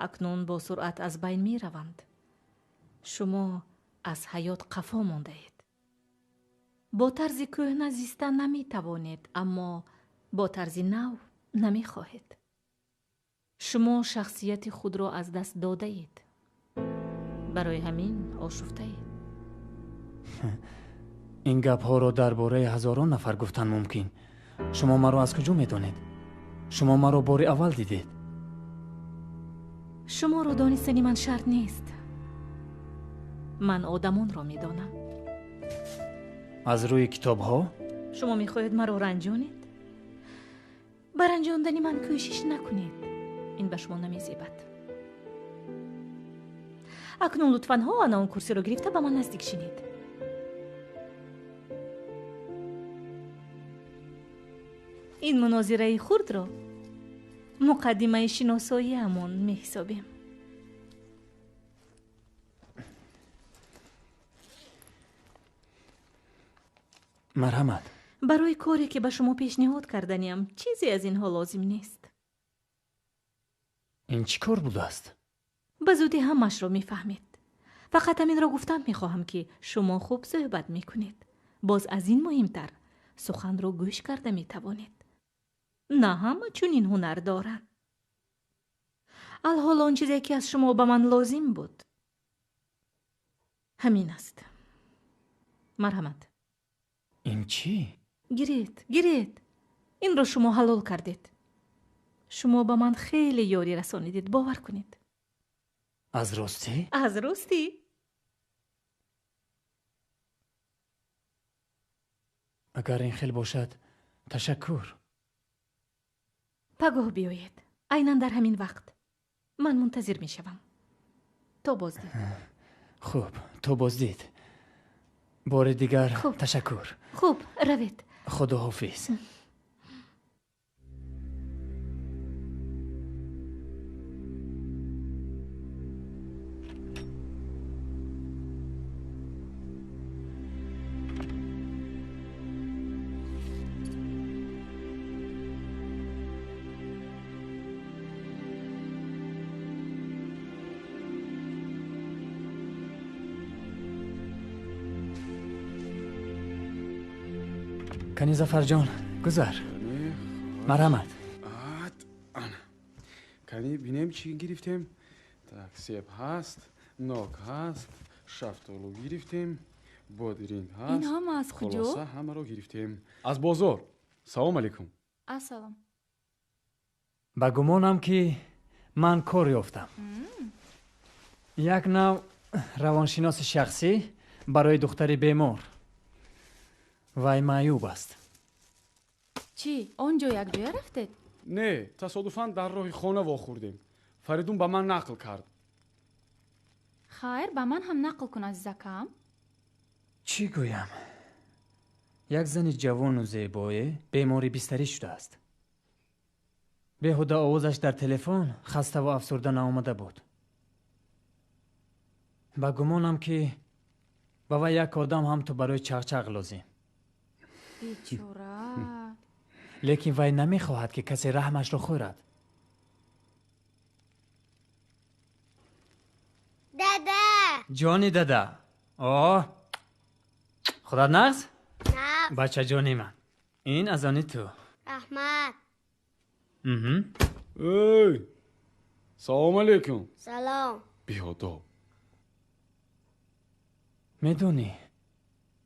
акнун бо суръат аз байн мераванд. Шумо аз ҳаёт қафо мондаед. Бо тарзи кӯҳна зиста наметавонед, аммо бо тарзи нав намехоҳед. Шумо шахсияти худро аз даст додаед. Барои ҳамин ошуфтаед. Ин гапҳоро дар бораи ҳазорон нафар гуфтан мумкин. Шумо маро аз куҷо медонед? Шумо маро бори аввал дидед. Шуморо донистани ман шарт нест. Ман одамонро медонам. Аз рӯи китобҳо? Шумо мехоҳед маро ранҷонед? Ба ранҷондани ман кӯшиш накунед. Ин ба шумо намезебад. Акнун лутфан ҳо ана он курсиро гирифта ба ман наздик шинед. Ин мунозираи хурдро муқаддимаи шиносоиамон меҳисобем. Марҳамат. Барои коре, ки ба шумо пешниҳод карданиам, чизе аз инҳо лозим нест. Ин чӣ кор будааст? Ба зудӣ ҳамаашро мефаҳмед. Фақат ҳаминро гуфтан мехоҳам, ки шумо хуб суҳбат мекунед. Боз аз ин муҳимтар, суханро гӯш карда метавонед. На ҳама чунин ҳунар доранд. Алҳол он чизе, ки аз шумо ба ман лозим буд, ҳамин аст. Марҳамат. Ин чӣ? Гиред, гиред. Инро шумо ҳалол кардед. Шумо ба ман хеле ёрӣ расонидед, бовар кунед. Аз ростӣ? Аз ростӣ. Агар ин хел бошад, ташаккур. Пагоҳ биёед. Айнан дар ҳамин вақт. Ман мунтазир мешавам. То боздид. Хуб, то боздид. Бори дигар ташаккур. Хуб, равед. Худоҳофиз. Кани Зафарҷон, гузар. Марҳамат. Кани бинем чӣ гирифтем. Так, себ ҳаст, нок ҳаст, шафтолу гирифтем, бодиринг ҳаст. Ин ҳама аз куҷо? Хулоса ҳамаро гирифтем. Аз бозор. Салом алейкум. Ассалом. Ба гумонам, ки ман кор ёфтам. Як нав равоншиноси шахсӣ барои духтари бемор. Вай маъюб аст. Чӣ, он ҷо якҷоя рафтед? Не, тасодуфан дар роҳи хона вохӯрдем. Фаридун ба ман нақл кард. Хайр, ба ман ҳам нақл кун, азизакам. Чӣ гӯям? Як зани ҷавону зебое бемори бистарӣ шудааст. Беҳуда овозаш дар телефон хаставу афсурда наомада буд. Ба гумонам, ки ба вай як одам ҳам ту барои чақчақ лозим. Бечора. Лекин вай намехоҳад, ки касе раҳмашро хӯрад. Дада! Ҷони дада. О, худат нағз? Нағз. Бачаҷони ман, ин аз они ту. Раҳмат. Эй, салом алейкум. Салом. Беодоб. Медонӣ,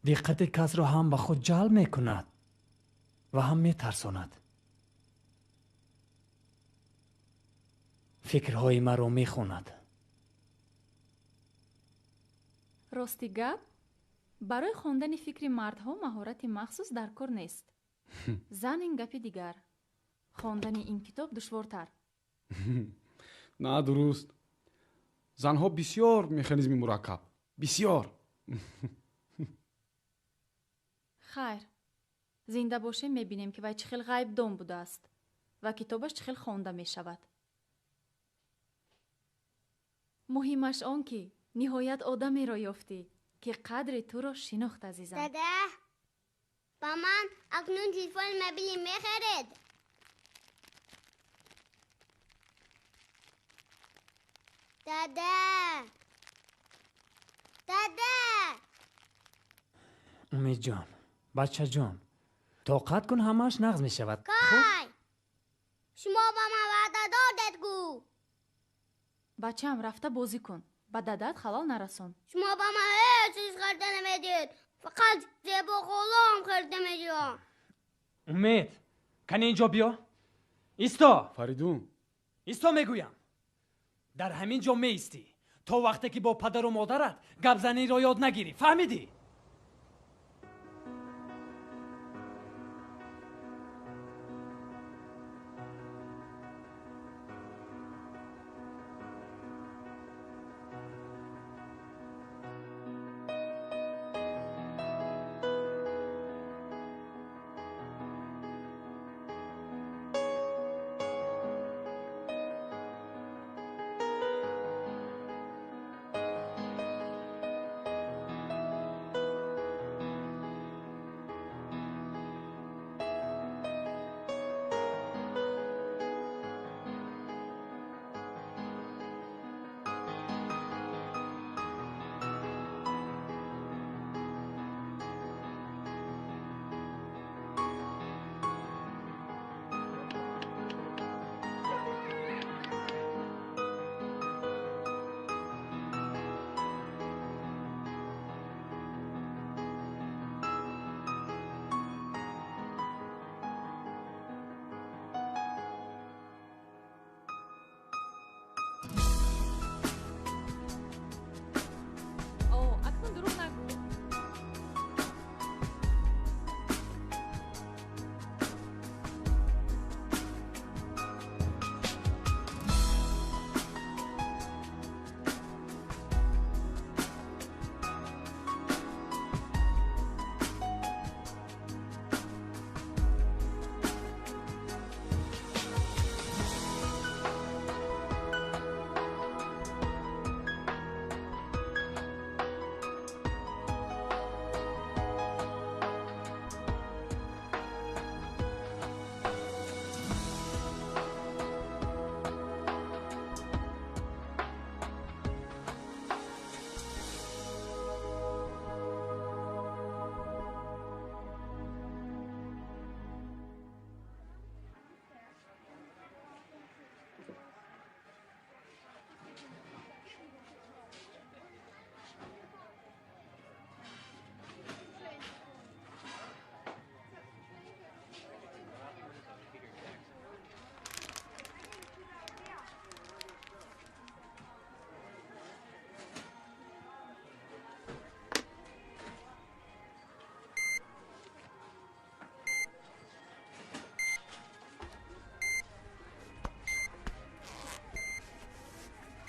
диққати касро ҳам ба худ ҷалб мекунад ва ҳам метарсонад. Фикрҳои маро мехонад. Рости гап, барои хондани фикри мардҳо маҳорати махсус дар кор нест. Зан ин гапи дигар. Хондани ин китоб душвортар. На, дуруст. Занҳо бисёр механизми мураккаб. Бисёр. Хайр, зинда бошем, мебинем, ки вай чӣ хел ғайбдон будааст ва китобаш чӣ хел хонда мешавад. Муҳимаш он, ки ниҳоят одамеро ёфтӣ, ки қадри туро шинохт, азизам. Дада, ба ман акнун телефони мобилӣ мехаред? Дада, дада! Умедҷон, бачаҷон, тоқат кун, ҳамааш нағз мешавад. Кай? Шумо ба ман ваъда додед гӯ. Бачаам, рафта бозӣ кун, ба дадат халал нарасон. Шумо ба ман ҳеҷ чиз харида намедиҳед, фақат зебоғулом харида медиҳам. Умед, кани инҷо биё. Исто. Фаридун. Исто мегӯям. Дар ҳамин ҷо меистӣ то вақте ки бо падару модарат гапзаниро ёд нагирӣ. Фаҳмидӣ?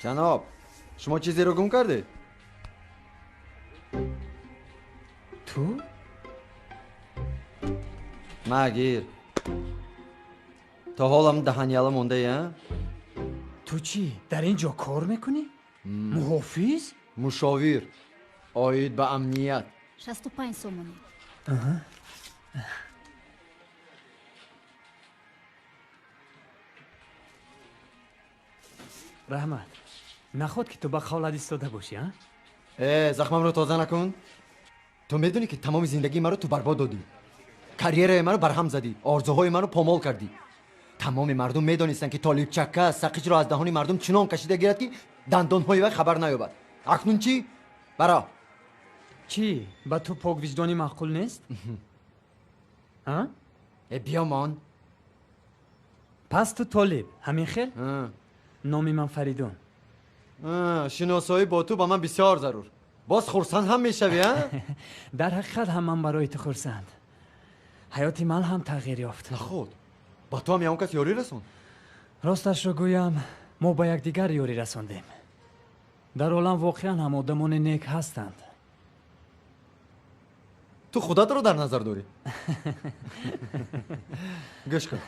Ҷаноб, шумо чизеро гум кардед? Ту? Магир. То ҳолам даҳаняла мондаи, а? Ту чӣ, дар ин ҷо кор мекунӣ? Муҳофиз? Мушовир. Оид ба амният. 65 сомонӣ. Раҳмат. Наход ки ту ба қавлат истода бошӣ, а? Э, захмамро тоза накун. Ту медонӣ ки тамоми зиндагии маро ту барбод додӣ. Карьераи маро барҳам задӣ, орзуҳои маро помол кардӣ. Тамоми мардум медонистанд ки Толибчакка сақиҷро аз даҳони мардум чунон кашида гирад ки дандонҳои вай хабар наёбад. Акнун чӣ? Бара. Чӣ? Ба ту поквиҷдонӣ маъқул нест? А? Э, биёмон. Пас ту Толиб, ҳамин хел? Номи ман Фаридун. Шиносоӣ бо ту ба ман бисёр зарур. Боз хурсанд ҳам мешавӣ, а? Дар ҳақиқат ҳам ман барои ту хурсанд. Ҳаёти ман ҳам тағйир ёфт. Наход, ба ту ҳам ягон кас ёрӣ расонд? Росташро гӯям, мо ба якдигар ёрӣ расондем. Дар олам воқеан ҳам одамони нек ҳастанд. Ту худатро дар назар дорӣ? Гӯш кун,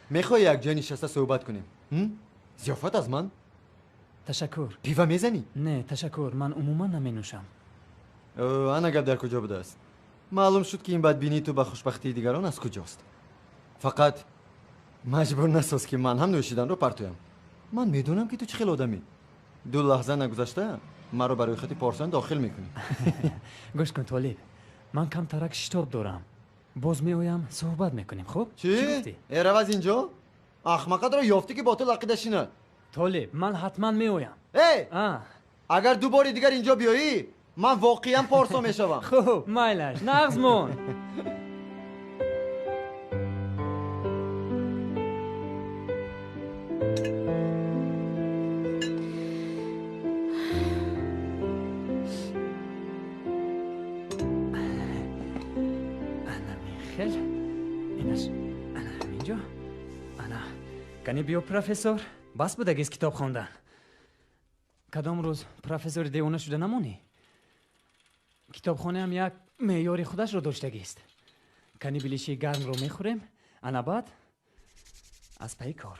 мехоҳӣ якҷоя нишаста суҳбат кунем? Зиёфат аз ман? Ташаккур. Пива мезанӣ? Не, ташаккур, ман умуман наменӯшам. Ана гап дар куҷо будааст? Маълум шуд ки ин бадбинии ту ба хушбахтии дигарон аз куҷост. Фақат маҷбур насоз ки ман ҳам нӯшиданро партоям. Ман медонам ки ту чӣ хел одамӣ. Ду лаҳза нагузашта маро ба рӯйхати порсон дохил мекунӣ. Гӯш кун, Толиб, ман камтарак шитоб дорам. Боз меоям, суҳбат мекунем, хуб? Чӣ? Э, рав аз инҷо? Ахмақатро ёфтӣ ки бо ту лақида шинад. Толиб, ман ҳатман меоям. Эй! Агар ду бори дигар инҷо биёӣ, ман воқеан порсо мешавам. Хуб, майлаш, нағз мон. Ана михел, инаш, ана ҳаминҷо, ана. Кани биё, профессор, бас будагист китоб хондан. Кадом рӯз профессори девона шуда намонӣ? Китобхонаам як меъёри худашро доштагист. Кани билиши гармро мехӯрем, ана баъд аз пайи кор.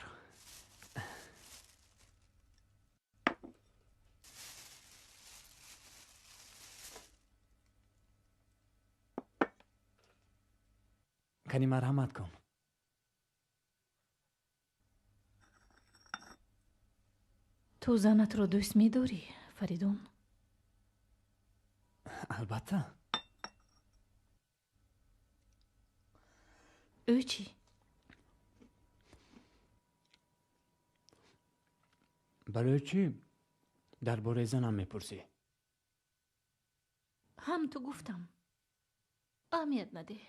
Кани марҳамат кун. Ту занатро дӯст медорӣ, Фаридун? Албатта. Ӯ чӣ? Барои чӣ дар бораи занам мепурсӣ? Ҳам ту гуфтам. Аҳамият надеҳ.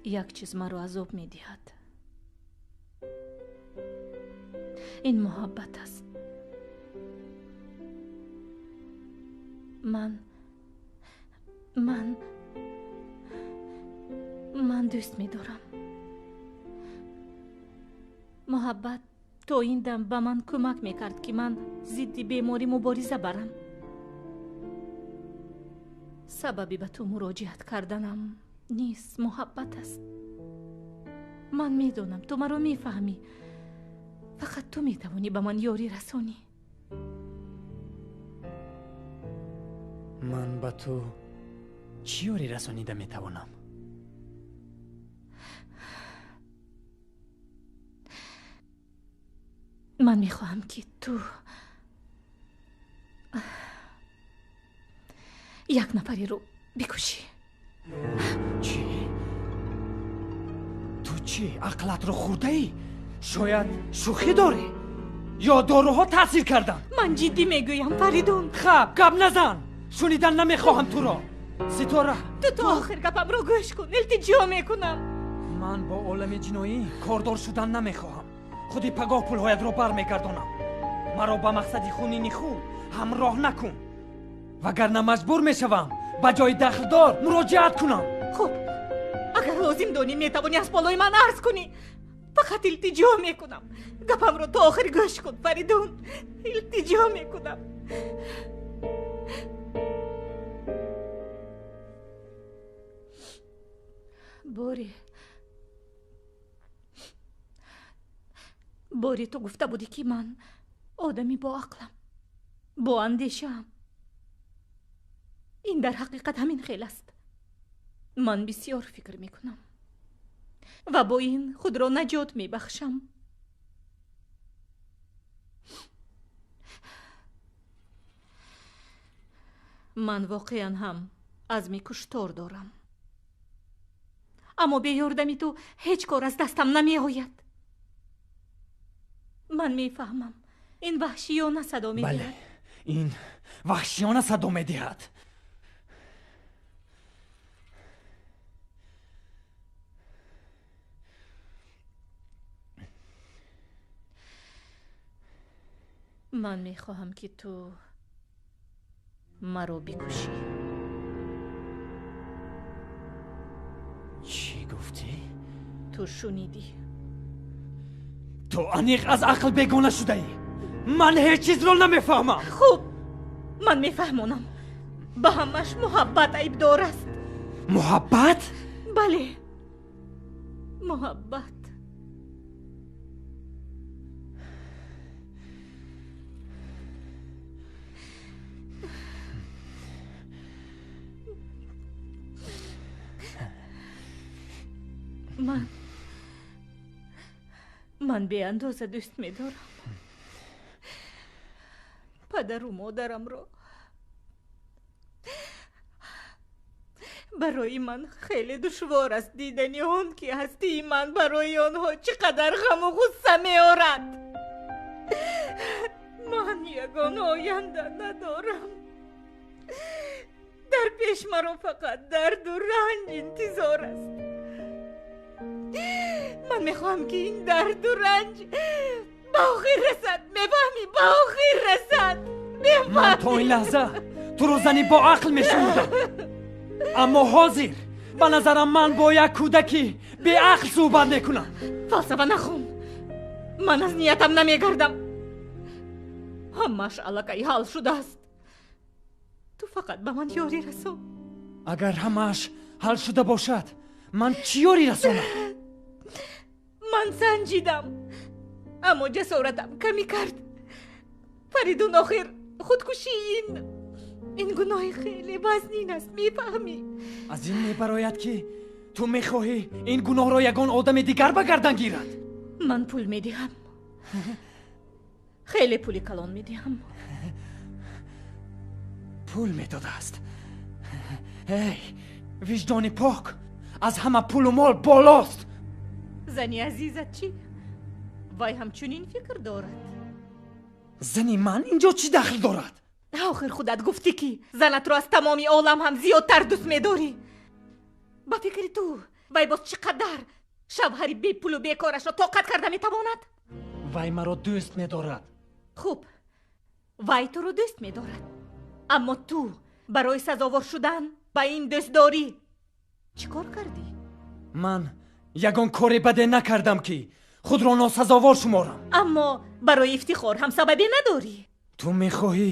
Як чиз маро азоб медиҳад. Ин муҳаббат аст. Ман дӯст медорам. Муҳаббат то ин дам ба ман кӯмак мекард, ки ман зидди беморӣ мубориза барам. Сабаби ба ту муроҷиат карданам низ муҳаббат аст. Ман медонам, ту маро мефаҳмӣ. Фақат ту метавонӣ ба ман ёрӣ расонӣ. Ман ба ту чӣ ёрӣ расонида метавонам? Ман мехоҳам, ки ту як нафареро бикушӣ. Чӣ? Ту чӣ? Ақлатро хӯрдаӣ? Шояд шӯхӣ дорӣ? Ё доруҳо таъсир карданд? Ман ҷиддӣ мегӯям, Фаридун. Хаб, гап назан. Шунидан намехоҳам туро. Ситора. Ту то охир гапамро гӯш кун, илтиҷо мекунам. Ман бо олами ҷиноӣ кордор шудан намехоҳам. Худи пагоҳ пулҳоятро бармегардонам. Маро ба мақсади хунини худ ҳамроҳ накун. Вагарна маҷбур мешавам ба ҷои дахлдор муроҷиат кунам. Хуб, агар лозим донӣ метавонӣ аз болои ман арз кунӣ. Фақат илтиҷо мекунам. Гапамро то охир гӯш кун, Фаридун. Илтиҷо мекунам. Бори бори ту гуфта будӣ, ки ман одами боақлам, боандешаам. Ин дар ҳақиқат ҳамин хел аст. Ман бисёр фикр мекунам ва бо ин худро наҷот мебахшам. Ман воқеан ҳам азми куштор дорам, аммо бе ёрдами ту ҳеҷ кор аз дастам намеояд. Ман мефаҳмам, ин ваҳшиёна садо медиҳад. Бале, ин ваҳшиёна садо медиҳад. Ман мехоҳам, ки ту маро бикушӣ. Чӣ гуфтӣ? Ту шунидӣ. Ту аниқ аз ақл бегона шудаӣ. Ман ҳеҷ чизро намефаҳмам. Хуб, ман мефаҳмонам. Ба ҳамаш муҳаббат айбдор аст. Муҳаббат? Бале, муҳаббат. Ман беандоза дӯст медорам падару модарамро. Барои ман хеле душвор аст дидани он, ки ҳастии ман барои онҳо чӣ қадар ғаму ғусса меорад. Ман ягон оянда надорам. Дар пеш маро фақат дарду ранҷ интизор аст. Ман мехоҳам, ки ин дарду ранҷ ба охир расад. Мефаҳмӣ? Ба охир расад. Ман то ин лаҳза туро зани боақл мешумурдам, аммо ҳозир ба назарам ман бо як кӯдаки беақл суҳбат мекунам. Фалсафа нахон. Ман аз ниятам намегардам. Ҳамааш аллакай ҳал шудааст. Ту фақат ба ман ёрӣ расон. Агар ҳамааш ҳал шуда бошад, ман чӣ ёрӣ расонам? Ман санҷидам, аммо ҷасоратам камӣ кард. Фаридун, охир худкушӣ ин гуноҳи хеле вазнин аст, мефаҳмӣ? Аз ин мебарояд, ки ту мехоҳӣ ин гуноҳро ягон одами дигар ба гардан гирад. Ман пул медиҳам, хеле пули калон медиҳам. Пул медодааст. Эй, виҷдони пок аз ҳама пулу мол болост. Зани азизат чӣ? Вай ҳамчунин фикр дорад. Зани ман инҷо чӣ дахл дорад? Охир худат гуфтӣ, ки занатро аз тамоми олам ҳам зиёдтар дӯст медорӣ. Ба фикри ту, вай боз чӣ қадар шавҳари бепулу бекорашро тоқат карда метавонад? Вай маро дӯст медорад. Хуб, вай туро дӯст медорад, аммо ту барои сазовор шудан ба ин дӯстдорӣ чӣ кор кардӣ? Ман ягон кори баде накардам, ки худро носазовор шуморам. Аммо барои ифтихор ҳам сабабе надорӣ. Ту мехоҳӣ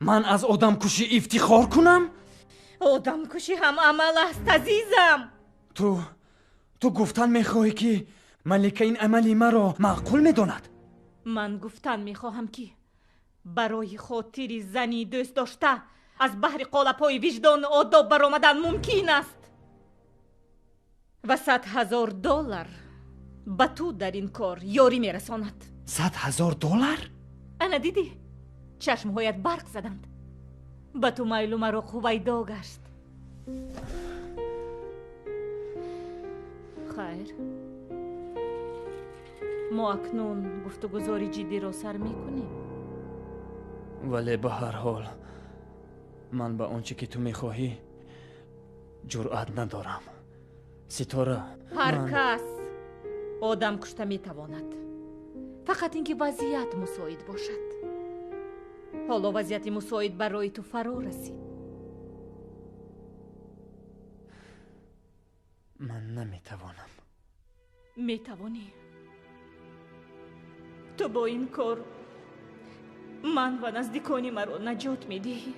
ман аз одамкушӣ ифтихор кунам? Одамкушӣ ҳам амал аст, азизам. Ту гуфтан мехоҳӣ, ки малика ин амали маро маъқул медонад? Ман гуфтан мехоҳам, ки барои хотири зани дӯст дошта аз баҳри қолабҳои виҷдону одоб баромадан мумкин аст ва 100 000 доллар ба ту дар ин кор ёрӣ мерасонад. 100 000 доллар? Ана дидӣ, чашмҳоят барқ заданд. Ба ту майлу мароқ ҳувайдо гашт. Хайр, Мо акнун гуфтугузори ҷиддиро сар мекунем. Вале ба ҳар ҳол ман ба он чӣ ки ту мехоҳӣ ҷуръат надорам. Ситора, ҳар кас одам кушта метавонад, фақат ин ки вазъият мусоид бошад. Ҳоло вазъияти мусоид барои ту фаро расид. Ман наметавонам. Метавонӣ. Ту бо ин кор ман ва наздикони маро наҷот медиҳӣ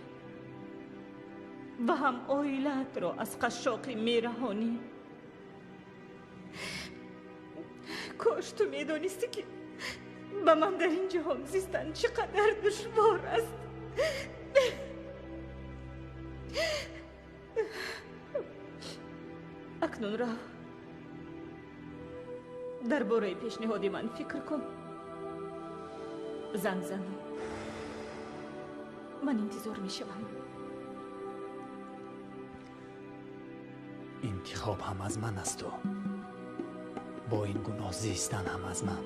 ва ҳам оилаатро аз қашшоқӣ мераҳонӣ. Кош ту медонистӣ, ки ба ман дар ин ҷаҳон зистан чӣ қадар душвор аст. Акнун рав, дар бораи пешниҳоди ман фикр кун. Занг зан, ман интизор мешавам. Интихоб ҳам аз ман асту бо ин гуноҳ зистан ҳам аз ман.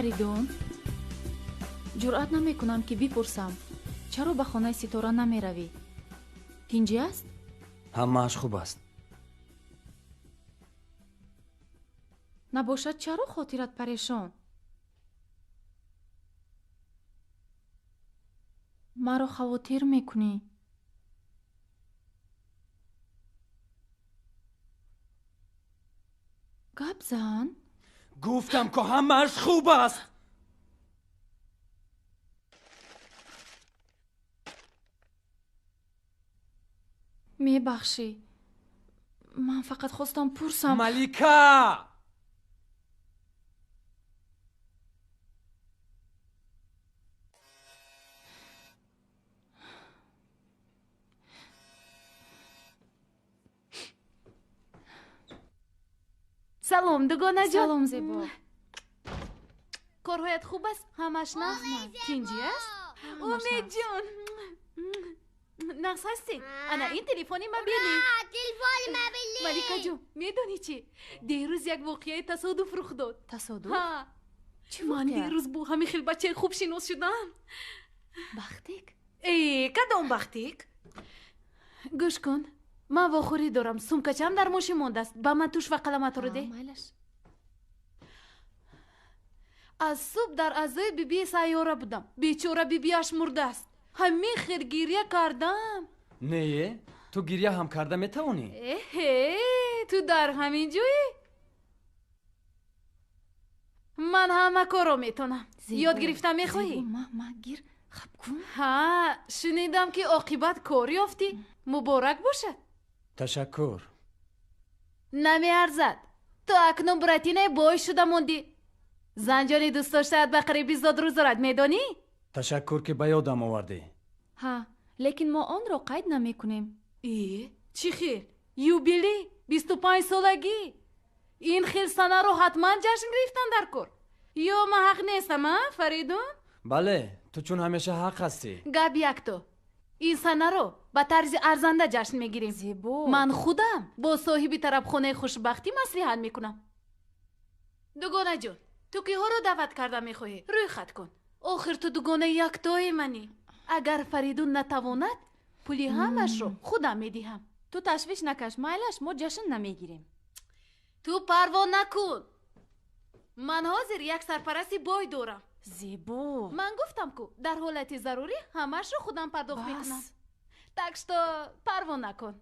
Фаридун, ҷуръат намекунам ки бипурсам, чаро ба хонаи Ситора намеравӣ? Тинҷӣ аст? Ҳамааш хуб аст. Набошад, чаро хотират парешон? Маро хавотир мекунӣ. Гап зан. Гуфтам, ки ҳамааш хуб аст. Мебахшӣ, ман фақат хостам пурсам. Малика! Салом, дугонаҷон. Салом, Зебо. Корҳоят хуб аст? Ҳамаш нағз? Тинҷӣ аст? Умедҷон, нағз ҳастӣ? Ана ин телефони мобилӣ. Телефони мобилӣ. Маликаҷон, медонӣ чӣ? Дерӯз як воқеаи тасодуф рух дод. Тасодуф? Чӣ ман дерӯз бо ҳамин хел бачаи хуб шинос шудам. Бахтик? Э, кадом бахтик? Гӯш кун, ман вохӯрӣ дорам, сумкачам дар мошин мондааст. Ба ман туш ва қаламатро деҳ. Аз субҳ дар аъзои бибии сайёра будам. Бечора бибиаш мурдааст. Ҳамин хел гирья кардам. Не, ту гирья ҳам карда метавонӣ? Эҳе, ту дар ҳамин ҷоӣ? Ман ҳама корро метонам. Ёд гирифта мехоҳӣ? Гир, хаб кун. Ҳа, шунидам, ки оқибат кор ёфтӣ. Муборак бошад. Ташаккур. Намеарзад. Ту акнун Буратинои бой шуда мондӣ. Занҷони дӯстдоштаат ба қариби зодрӯз дорад, медонӣ? Ташаккур, ки ба ёдам овардӣ. Ҳа, лекин мо онро қайд намекунем. Э, чӣ хел? Юбилей, 25 солагӣ. Ин хел санаро ҳатман ҷашн гирифтан дар кор. Ё ман ҳақ нестам, а, Фаридун? Бале, ту чун ҳамеша ҳақ ҳастӣ. Гап якто. Ин санаро ба тарзи арзанда ҷашн мегирем. Зебо. Ман худам бо соҳиби тарабхонаи хушбахтӣ маслиҳат мекунам. Дугонаҷон, ту киҳоро даъват карда мехоҳӣ? Рӯйхат кун. Охир ту дугонаи яктои манӣ. Агар Фаридун натавонад, пули ҳамашро худам медиҳам. Ту ташвиш накаш, майлаш, мо ҷашн намегирем. Ту парво накун. Ман ҳозир як сарпарасти бой дорам. Зебо. Ман гуфтам ку, дар ҳолати зарурӣ ҳамашро худам пардохт мекунам. Так что парво накун.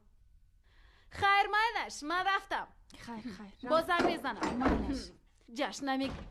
Хайр, майлаш, ман рафтам. Хайр, хайр. Боз занг мезанам. Майлаш. Ҷашн намегирем.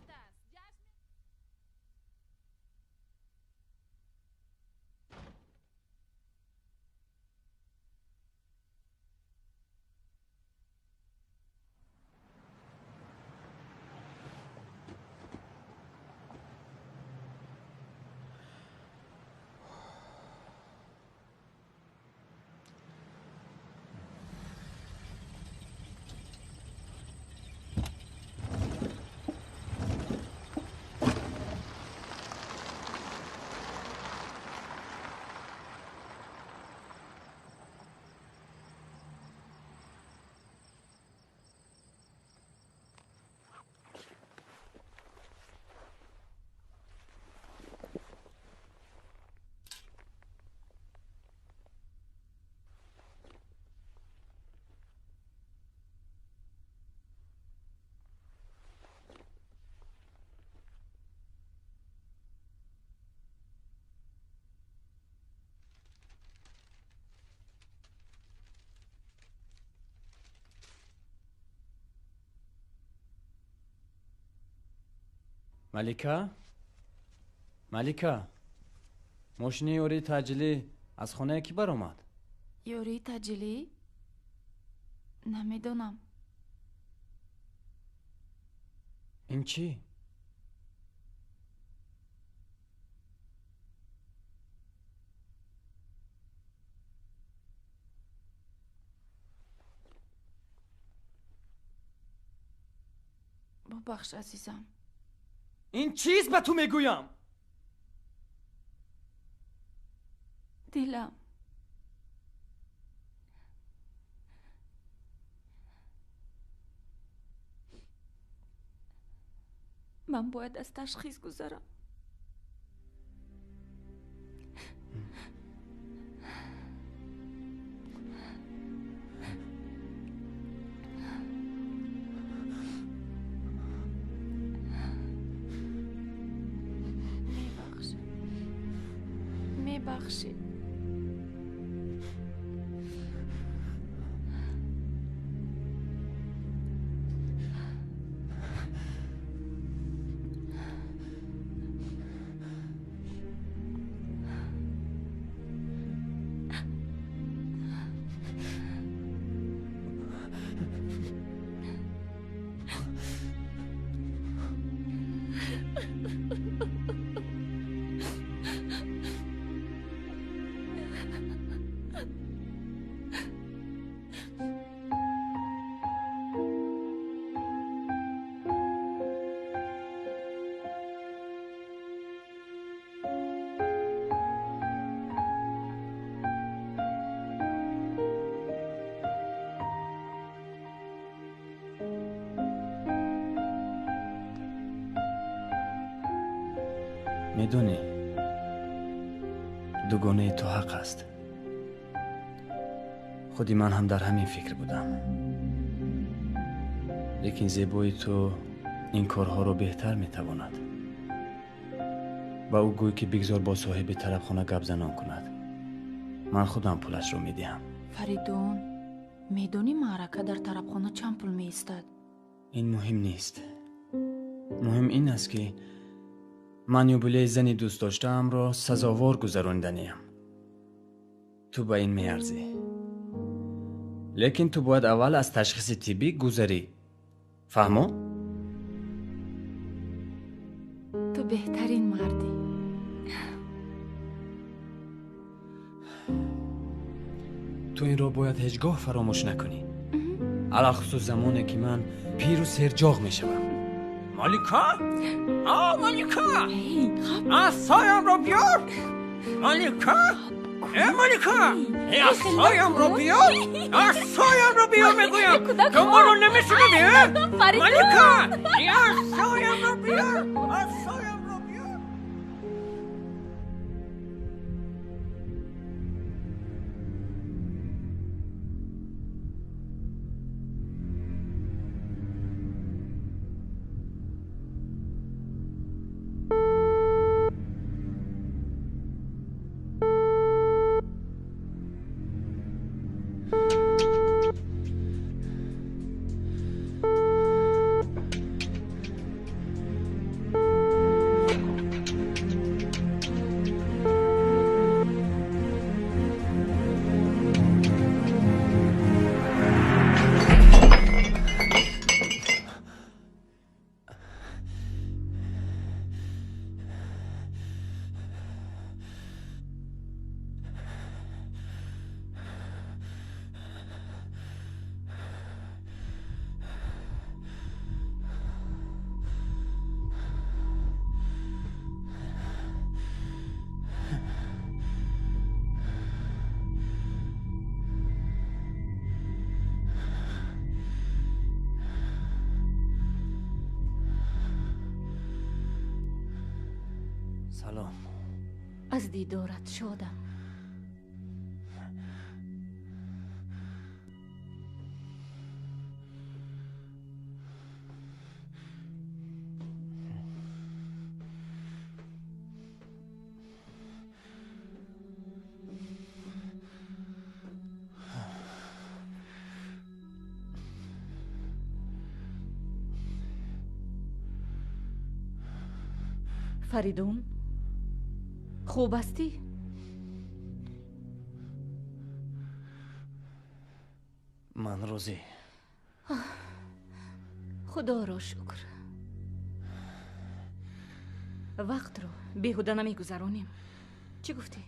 Малика? Малика, мошини ёрии таъҷилӣ аз хонае кӣ баромад? Ёрии таъҷилӣ? Намедонам. Ин чӣ? Бубахш, азизам. Ин чиз ба ту мегӯям? Дилам. Ман бояд аз ташхис гузарам. Мебахшӣ. Медонӣ, дугонаи ту ҳақ аст. Худи ман ҳам дар ҳамин фикр будам. Лекин зебои ту ин корҳоро беҳтар метавонад. Ба ӯ гӯй, ки бигзор бо соҳиби тарабхона гапзанон кунад. Ман худам пулашро медиҳам. Фаридун, медонӣ маърака дар тарабхона чанд пул меистад? Ин муҳим нест. Муҳим ин аст, ки ман юбилеи зани дӯстдоштаамро сазовор гузарониданиям. Ту ба ин меарзӣ. Лекин ту бояд аввал аз ташхиси тиббӣ гузарӣ. Фаҳмо? Ту беҳтарин мардӣ. Ту инро бояд ҳеҷ гоҳ фаромӯш накунӣ. Алалхусус замоне ки ман пиру серҷоғ мешавам. Малика? А, Малика! Асоямро биёр! Малика? Э, Малика! Э, асоямро биёр! Асоямро биёр, мегӯям! Ту маро намешунавӣ, э? Малика! Э, асоямро биёр! Асоямро биёр! Салом. Аз дидорат шодам. Фаридун, хуб ҳастӣ? Ман розӣ. Худоро шукр. Вақтро беҳуда намегузаронем. Чӣ гуфтӣ?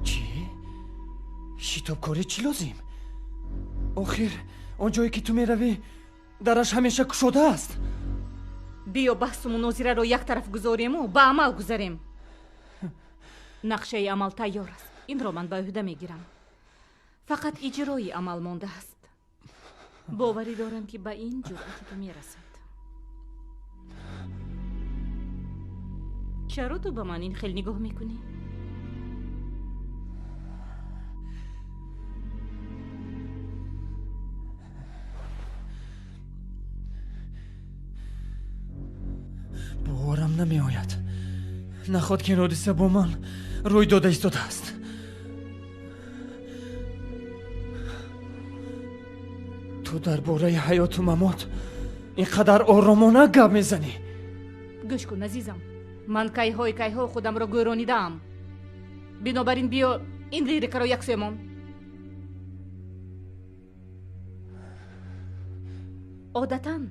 Чӣ? Шитобкорӣ чӣ лозим? Охир он ҷое ки ту меравӣ, дараш ҳамеша кушода аст. Биё баҳсу мунозираро як тараф гузорему ба амал гузарем. Нақшаи амал тайёр аст. Инро ман ба ӯҳда мегирам. Фақат иҷрои амал мондааст. Боварӣ дорам, ки ба ин ҷуръати ту мерасад. Чаро ту ба ман ин хел нигоҳ мекунӣ? Боварам намеояд. Наход ки ин ҳодиса бо ман рӯй дода истодааст. Ту дар бораи ҳаёту мамот ин қадар оромона гап мезанӣ. Гӯш кун, азизам, ман кайҳои кайҳо худамро гӯронидаам. Бинобар ин биё ин лирикаро яксӯямон. Одатан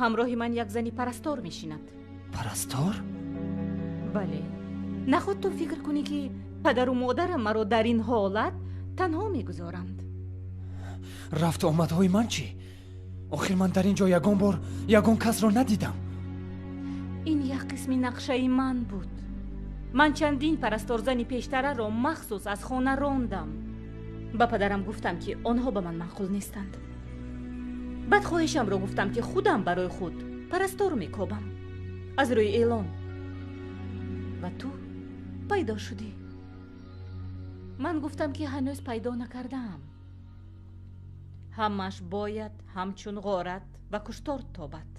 ҳамроҳи ман як зани парастор мешинад. Парастор? Бале. Наход ту фикр кунӣ, ки падару модарам маро дар ин ҳолат танҳо мегузоранд. Рафту омадҳои ман чӣ? Охир ман дар ин ҷо ягон бор ягон касро надидам. Ин як қисми нақшаи ман буд. Ман чандин парасторзани пештараро махсус аз хона рондам. Ба падарам гуфтам, ки онҳо ба ман маъқул нестанд. Баъд хоҳишамро гуфтам, ки худам барои худ парастор мекобам аз рӯи эълон. Ва ту пайдо шудӣ. Ман гуфтам, ки ҳанӯз пайдо накардаам. Ҳамааш бояд ҳамчун ғорат ва куштор тобад.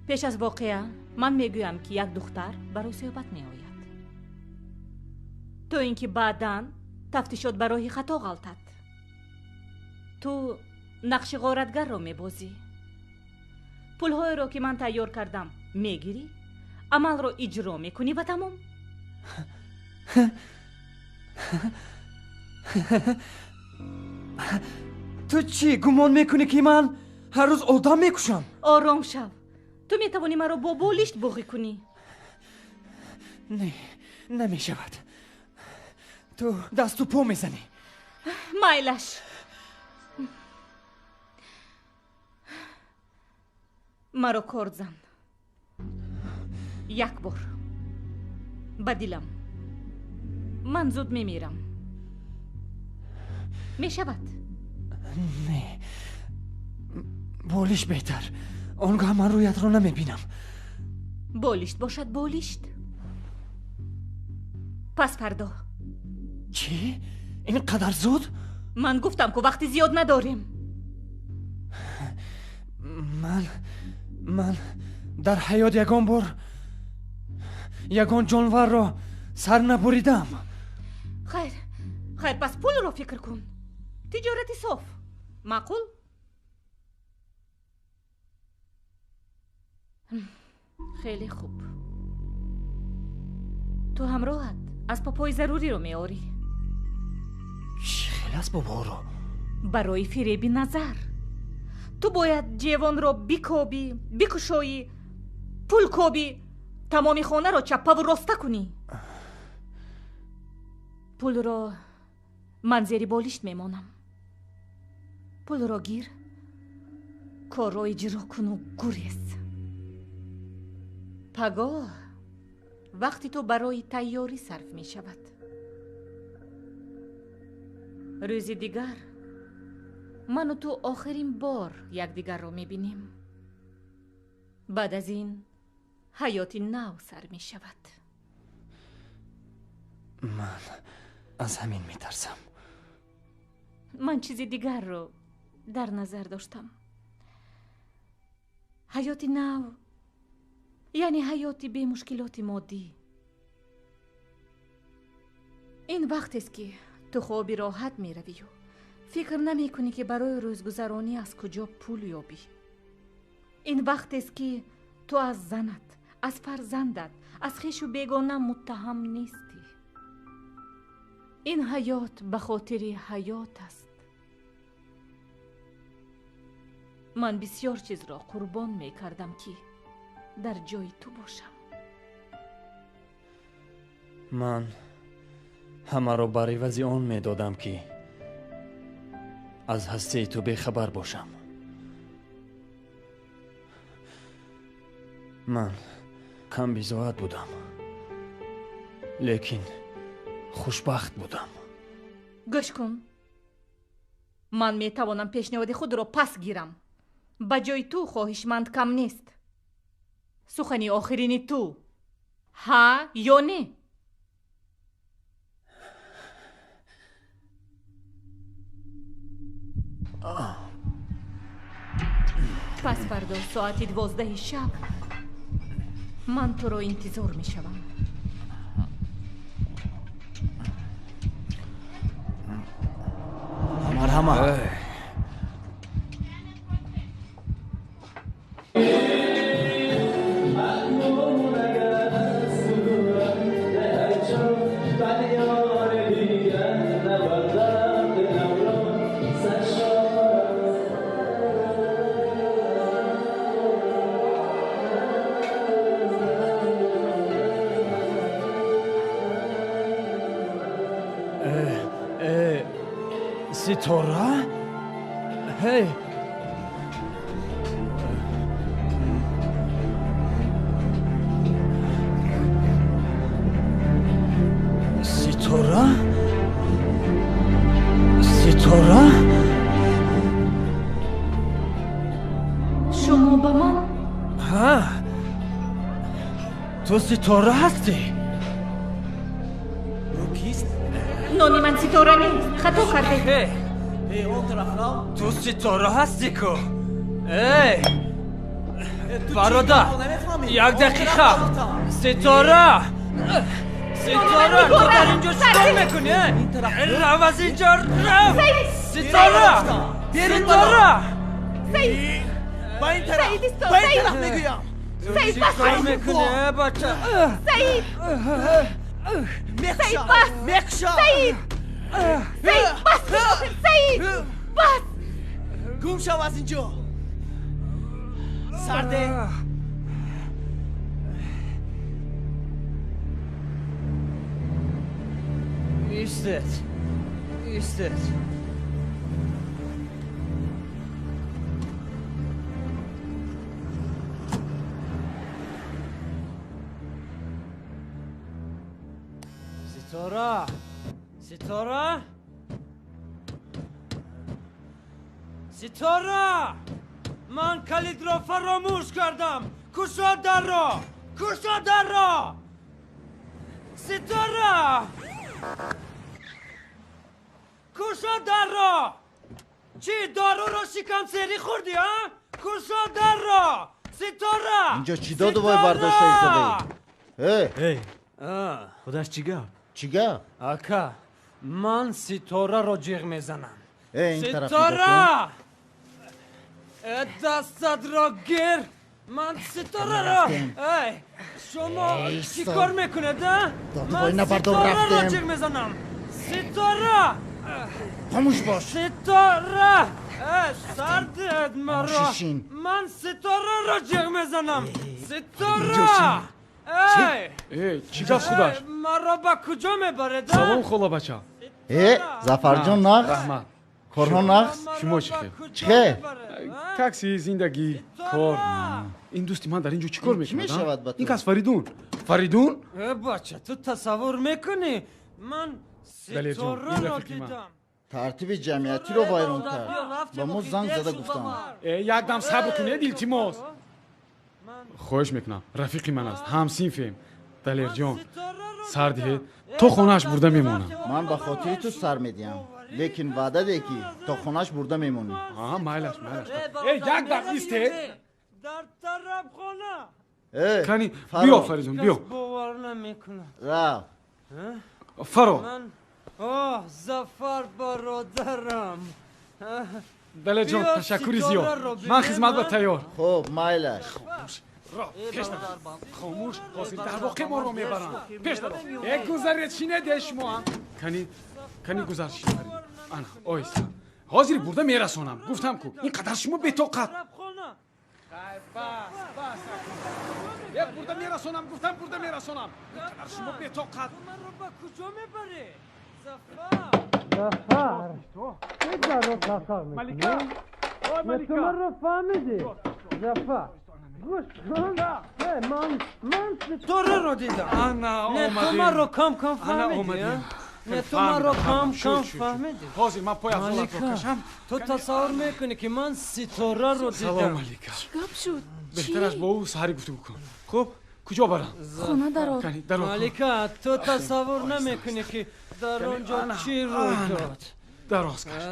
Пеш аз воқеа ман мегӯям, ки як духтар барои суҳбат меояд, то ин ки баъдан тафтишот ба роҳи хато ғалтад. Ту нақши ғоратгарро мебозӣ. Пулҳоеро, ки ман тайёр кардам, мегирӣ, амалро иҷро мекунӣ ва тамом. Ту чӣ гумон мекунӣ, ки ман ҳар рӯз одам мекушам? Ором шав. Ту метавонӣ маро бо болишт боғӣ кунӣ. Не, намешавад. Ту дасту по мезанӣ. Майлаш. Маро корд зан. Як бор. Ба дилам. Ман зуд мемирам. Мешавад? Не. Болишт беҳтар. Он гоҳ ман рӯятро намебинам. Болишт бошад, болишт. Пас фардо. Чӣ? Ин қадар зуд? Ман гуфтам, ку вақти зиёд надорем. Ман дар ҳаёт ягон бор ягон ҷонварро сар набуридам. Хайр, хайр, пас пулро фикр кун. Тиҷорати соф. Маъқул? Хеле хуб. Ту ҳамроҳат асбобҳои заруриро меорӣ. Чӣ хел асбобҳоро? Барои фиреби назар. Ту бояд ҷевонро бикобӣ, бикушоӣ, пул кобӣ, тамоми хонаро чаппаву роста кунӣ. Пулро ман зери болишт мемонам. Пулро гир, корро иҷро куну гурез. Пагоҳ вақти ту барои тайёрӣ сарф мешавад. Рӯзи дигар ману ту охирин бор якдигарро мебинем. Баъд аз ин ҳаёти нав сар мешавад. Ман аз ҳамин метарсам. Ман чизи дигарро дар назар доштам. Ҳаёти нав яъне ҳаёти бемушкилоти моддӣ. Ин вақтест, ки ту хоби роҳат меравию фикр намекунӣ, ки барои рӯзгузаронӣ аз куҷо пул ёбӣ. Ин вақтест, ки ту аз занат, аз фарзандат, аз хешу бегона муттаҳам нестӣ. Ин ҳаёт ба хотири ҳаёт аст. Ман бисёр чизро қурбон мекардам, ки дар ҷои ту бошам. Ман ҳамаро бар ивази он медодам, ки аз ҳастии ту бехабар бошам. Ман камбизоат будам, лекин хушбахт будам. Гӯш кун, ман метавонам пешниҳоди худро пас гирам. Ба ҷои ту хоҳишманд кам нест. Сухани охирини ту ҳа ё не? Пас фардо соати 12 шаб ман туро интизор мешавам. Марҳамат. Ситора? Ҳей! Ситора? Ситора? Шумо ба ман? Ҳа! Ту Ситора ҳастӣ? Ӯ кист? Номи ман Ситора нест. Хато кардед. Ту Ситора ҳастӣ ку? Эй! Бародар, як дақиқа! Ситора! Ситора, ту дар инҷо чӣ кор мекунӣ? Рав аз инҷо, рав! Ситора! Ситора! Ба ин тараф! Ба ин тараф мегӯям! Ту чӣ кор мекунӣ, бача? Саид! Саид, бас! Мекушам! Саид! Саид, бас! Саид, бас! Гум шав аз инҷо! Сарде! Истед! Истед! Ситора! Ситора! Ситора! Ман калидро фаромӯш кардам! Кушод дарро! Кушод дарро! Ситора! Кушод дарро! Чӣ доруро шикамсерӣ хӯрдӣ, а? Кушод дарро! Ситора! Инҷо чӣ доду вой бардошта истодаӣ? Эй! Худаш чӣ гап? Чӣ гап? Ака, ман Ситораро ҷиғ мезанам. Ситора! Дастатро гир! Ман Ситораро! Эй, шумо чӣ кор мекунед, а? Ман Ситораро ҷиғ мезанам! Ситора! Хомӯш бош! Ситора! Сардед маро! Ман Ситораро ҷиғ мезанам! Ситора! Эй! Чӣ гап худаш? Маро ба куҷо мебаред? Салом, холабача. Зафарҷон, нағз? Раҳмат. Корҳо нағз? Шумо чӣ хел? Чӣ хел? Такси, зиндагӣ, кор. Ин дӯсти ман дар ин ҷо чӣ кор мекунад? Мешавад ба ту? Ин кас Фаридун. Фаридун? Бача, ту тасаввур мекунӣ? Ман Ситораро дидам. Тартиби ҷамъиятиро вайрон кард. Ба мо занг зада гуфтанд. Якдам сабр кунед, илтимос. Хоҳиш мекунам, рафиқи ман аст, ҳамсинфем. Далерҷон, сар диҳед, то хонааш бурда мемонам. Ман ба хотири ту сар медиҳам, лекин ваъда деҳ, ки то хонааш бурда мемонӣ. Майлаш, майлаш. Якдам истед. Дар тарабхона. Кани, биё, Фаридун, биё. Бовар намекунам. Рав. Фаро. Оҳ, Зафар бародарам. Далерҷон, ташаккури зиёд. Ман хизмат ба тайёр. Хуб, майлаш. Пеш хомӯш, ҳозир дар воқеъ моро мебаранд. Пеш даро. Гузаред, шинед шумоам. Кани, кани гузар шин. Ана, оҳиста. Ҳозир бурда мерасонам. Гуфтам ку, ин қадар шумо бетоқат. Бас, бас. Бурда мерасонам, гуфтам бурда мерасонам. Ин қадар шумо бетоқат. Маро ба куҷо мебарӣ? Зафар! Зафар! Чӣ дарро тафар мекунӣ? Малика! Ой, Малика! Ту маро фаҳмидӣ? Зафар! Гӯш кун! Ман Ситораро дидам. Ана омадем. Не, ту маро кам-кам фаҳмидӣ, не, ту маро кам-кам фаҳмидӣ. Ҳозир ман пой афзолатро кашам. Ту тасаввур мекунӣ, ки ман Ситораро дидам. Салом, Малика. Чӣ гап шуд? Беҳтараш бо ӯ саҳари гуфтугӯ кун. Хуб, куҷо барам? Хона дарор. Малика, ту тасаввур намекунӣ, ки дар он ҷо чӣ рӯй дод. Дароз каш.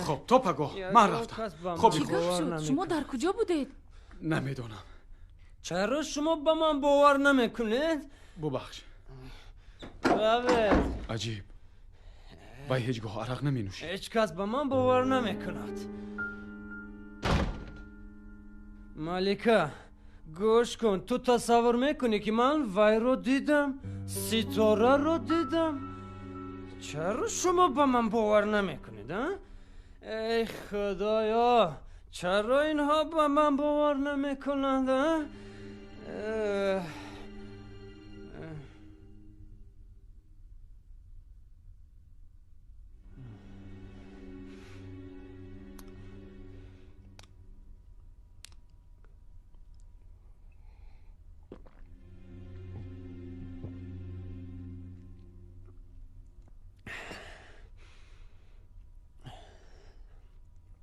Хуб, то пагоҳ. Ман рафтам. Хоб. Чӣ гап шуд? Шумо дар куҷо будед? Намедонам. Чаро шумо ба ман бовар намекунед? Бубахш. Равед. Аҷиб. Вай ҳеҷ гоҳ арақ наменӯшид. Ҳеҷ кас ба ман бовар намекунад. Малика, гӯш кун, ту тасаввур мекунӣ, ки ман вайро дидам, Ситораро дидам. Чаро шумо ба ман бовар намекунед, а? Эй Худоё, чаро инҳо ба ман бовар намекунанд, а?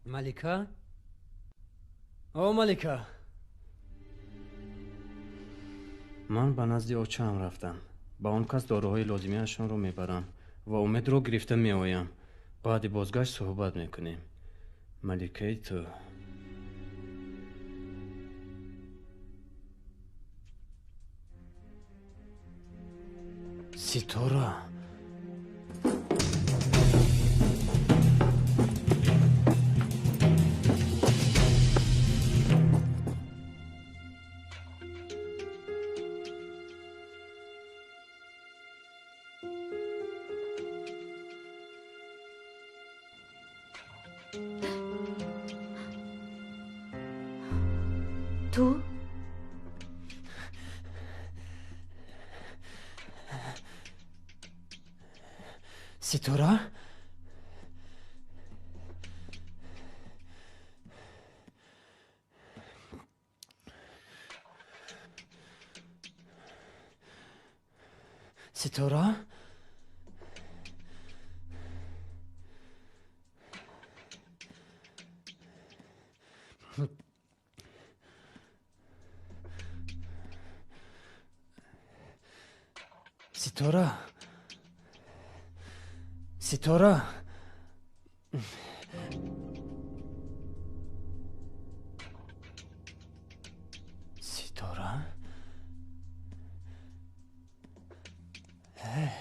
Малика? О, Малика! Ман ба назди очаам рафтам. Ба он кас доруҳои лозимиашонро мебарам ва Умедро гирифта меоям. Баъди бозгашт суҳбат мекунем. Маликаи ту. Ситора! Ту? Ситора? Ситора? Ситора, Ситора, Ситора. Эй.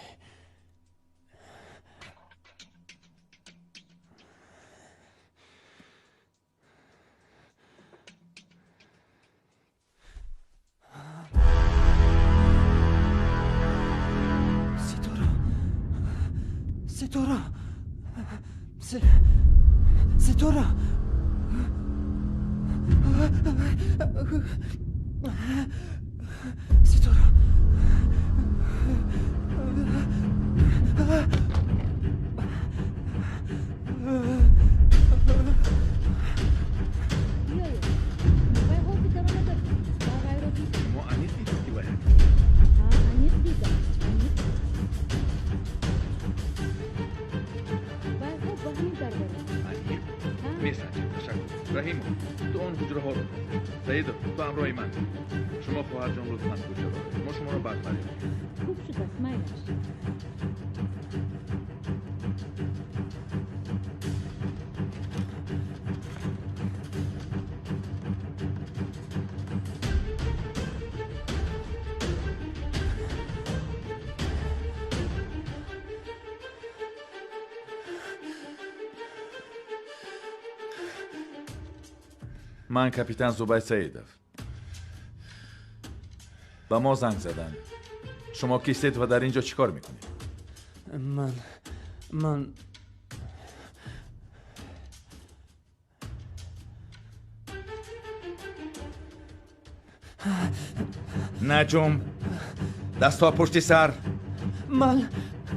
Ситора, Ситора, Ситора. Шумо аниқ дидед, ки вай Аниқ дидам. Аниқ месанҷем. Ташаккур. Раҳимов, ту он ҳуҷраҳоро, Саидов, ту ҳамроҳи ман. Шумо, хоҳарҷон, лутфан кӯчаро, мо шуморо баъд фарёд. Хуб шудааст, майлаш. Ман капитан Зубайр Саидов. Ба мо занг заданд. Шумо кистед ва дар ин ҷо чӣ кор мекунед? Ман Наҷум, дастҳо пушти сар. Ман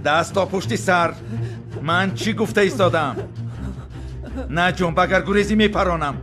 Дастҳо пушти сар. Ман чӣ гуфта истодам? Наҷум, агар гурезӣ, мепаронам.